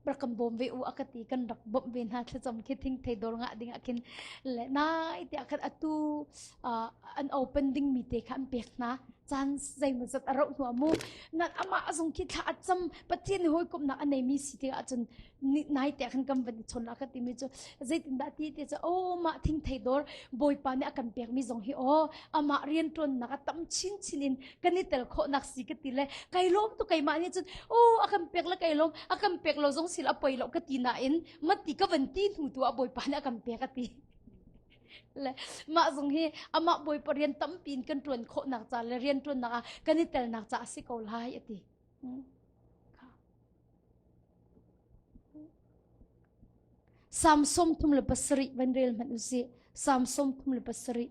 rak kan bawm ve u a ka ti kan rak bawmh ve hna thlacam khi thingthei dawr ngah ding ah khin le nai te ah khan atu an open ding mi te kha an pek hna caan zeimawzat a rauh hnu ah mu nan amah zong khi thla a cam Pathian nih hawikomhnak a neimi si tikah cun nai te khan kan van i chawn a ka timi cu zeitindah ti ti cu oh mah thingthei dawr bawipa nih a kan pekmi zong hi aw amah rianṭuannak a tam chinchin in kan i tel khawhnak si ka ti le kai lawm tu keimah nih cun oh a kan pek le kai lawm a kan pek lo zong sil a poi lo ka ti nain mati ka van ti hnu tu ah bawipa nih a kan pek a ti le mah zong hi amah bawipa rian tampi in kan ṭuan khawhnak ca le rian ṭuannak ah kan i telnak ca a si ko lai a ti Salm 37 van rel hmanh usih. Salm 37.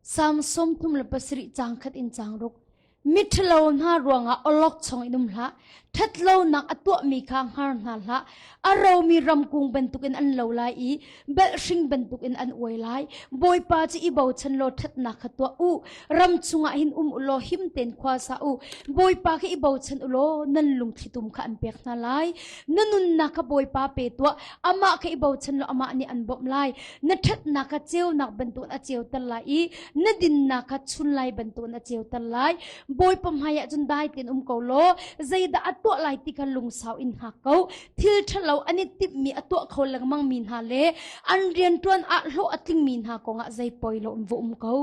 Salm 37 caang khat in caang ruk. Miṭhalo hna ruangah awlokchong in um hlah. Ṭhatlonak a tuahmi kha hngar hna hlah. A romi ramkung bantukin an lo lai i belhhring bantukin an uai lai. Bawipa cu i bochan law ṭhatnak kha tuah u. Ram chungah hin um u law him tein khua sa u. Bawipa kha i bochan u law nan lungthlitum kha an pek hna lai. Na nunnak kha Bawipa pe tuah. Amah kha i bochan law amah nih an bawmh lai. Na ṭhatnak kha ceunak bantukin a ceuter lai i na dinnak kha chunlai bantukin a ceuter lai. Bawipa hmaiah cun dai tein um ko law zeidah a tuah lai ti kha lungsau in hngak ko. Thil ṭhalo an i timhmi a tuah kho lengmangmi hna le an rianṭuan ah hlawh a tlingmi hna kongah zei poi lo in va um ko.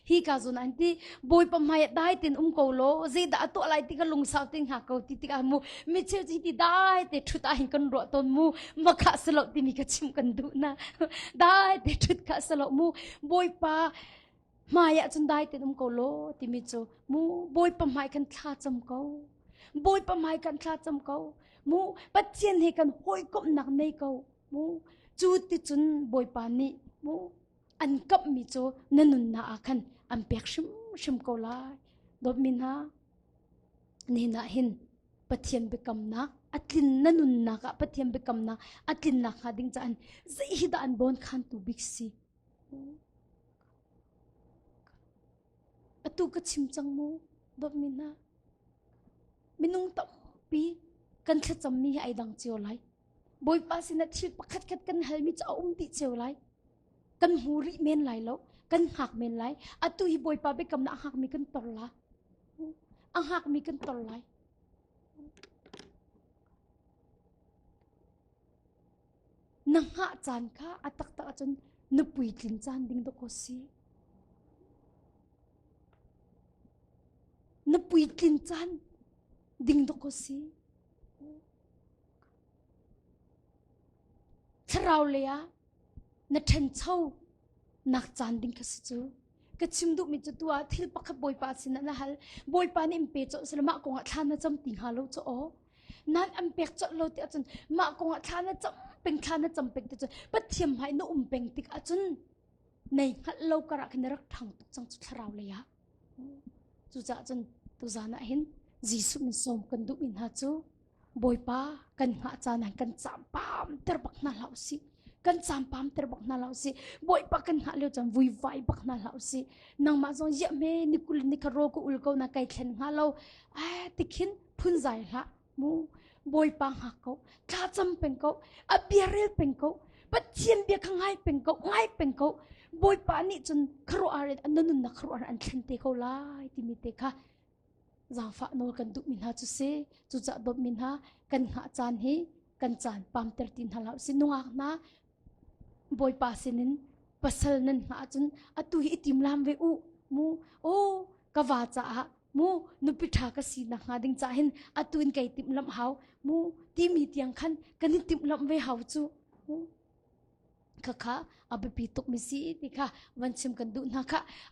Hi ka zawn an ti Bawipa hmai ah dai tein um ko law zeidah a tuah lai ti kha lungsau tein hngak ko ti tikah mu mi cheu cu ti dai te ṭhut ah hin kan ruah tawn mu makha silo timi ka chim kan duh na dai te ṭhut kha silo mu Bawipa hmai ah cun dai tein um ko law timi cu mu Bawipa hmai kan thla cam ko Bawipa hmai kan thla cam ko mu Pathian he kan hawikomhnak nei ko mu cu ti cun Bawipa nih mu an kamhmi cu na nunnak ah khan an pek hrimhrim ko lai. Dawtmi hna, nihin ah hin Pathian biakamnak a tlin na nunnak ah Pathian biakamnak a tlinnak hnga ding caah zei hi dah an bawn khantu bik si? Atu ka chim cang mu, dawtmi hna. Minung tampi kan thlacammi hi ai dang cio lai. Bawipa sinah thil pakhat khat kan halmi cu a um dih cio lai. Kan hmu rih men lai lo, kan hngak men lai. Atu hi Bawipa biakamnak a hngakmi kan tor la. A hngakmi kan tor lai. Na hngah caan kha a taktak ahcun na puitlin caan ding dawkaw si. Na puitlin caan ding dawkaw si. Thlarau lei ah na ṭhancho nak caan ding kha si cu. Ka chim duhmi cu tu ah thil pakhat Bawipa sinah na hal. Bawipa nih in pe colh sila mah kongah thla na cam ti hnga lo cu aw. Nan an pek colh lo ti ahcun mah kongah thla na cam peng thla na cam peng ti cun Pathian hmai na um peng tik ahcun nei hngalh lo karah khin na rak ṭhang tuk cang cu thlarau lei ah. Cucaah cun tuzan ah hin Jesuh min sawm kan duhmi hna cu Bawipa kan hngah caan ah kan campam ter bak hna hlah usih. Kan campam ter bak hna hlah usih. Bawipa kan hngah lio caan vuivai bak hna hlah usih. Nangmah zong ziah hme ni kul ni kha ro ka ul ko na kai thlen hnga lo. Ai tikhin phunzai hlah mu. Bawipa hngak ko. Thla cam peng ko. A bia rel peng ko. Pathian bia kha ngai peng ko. Ngai peng ko. Bawipa nih cun khuaruahhar in na nunnak khuaruahhar an thlen te ko lai timi te kha zaangfah nawl kan duhmi hna cu si cucaah dawtmi hna kan hngah caan hi kan caan pamter ti hna hlah si nungak hna bawipa sinin pasal nan hngah ahcun atu hi i timlam ve u mu o ka va caah mu nupi ṭha ka si nak hnga ding cah hin atu in kai timhlamh hau mu timi tiang khan kan i timhlamh ve hau cu mu khakha a biapi tukmi si ti kha van chim kan duh hna kha.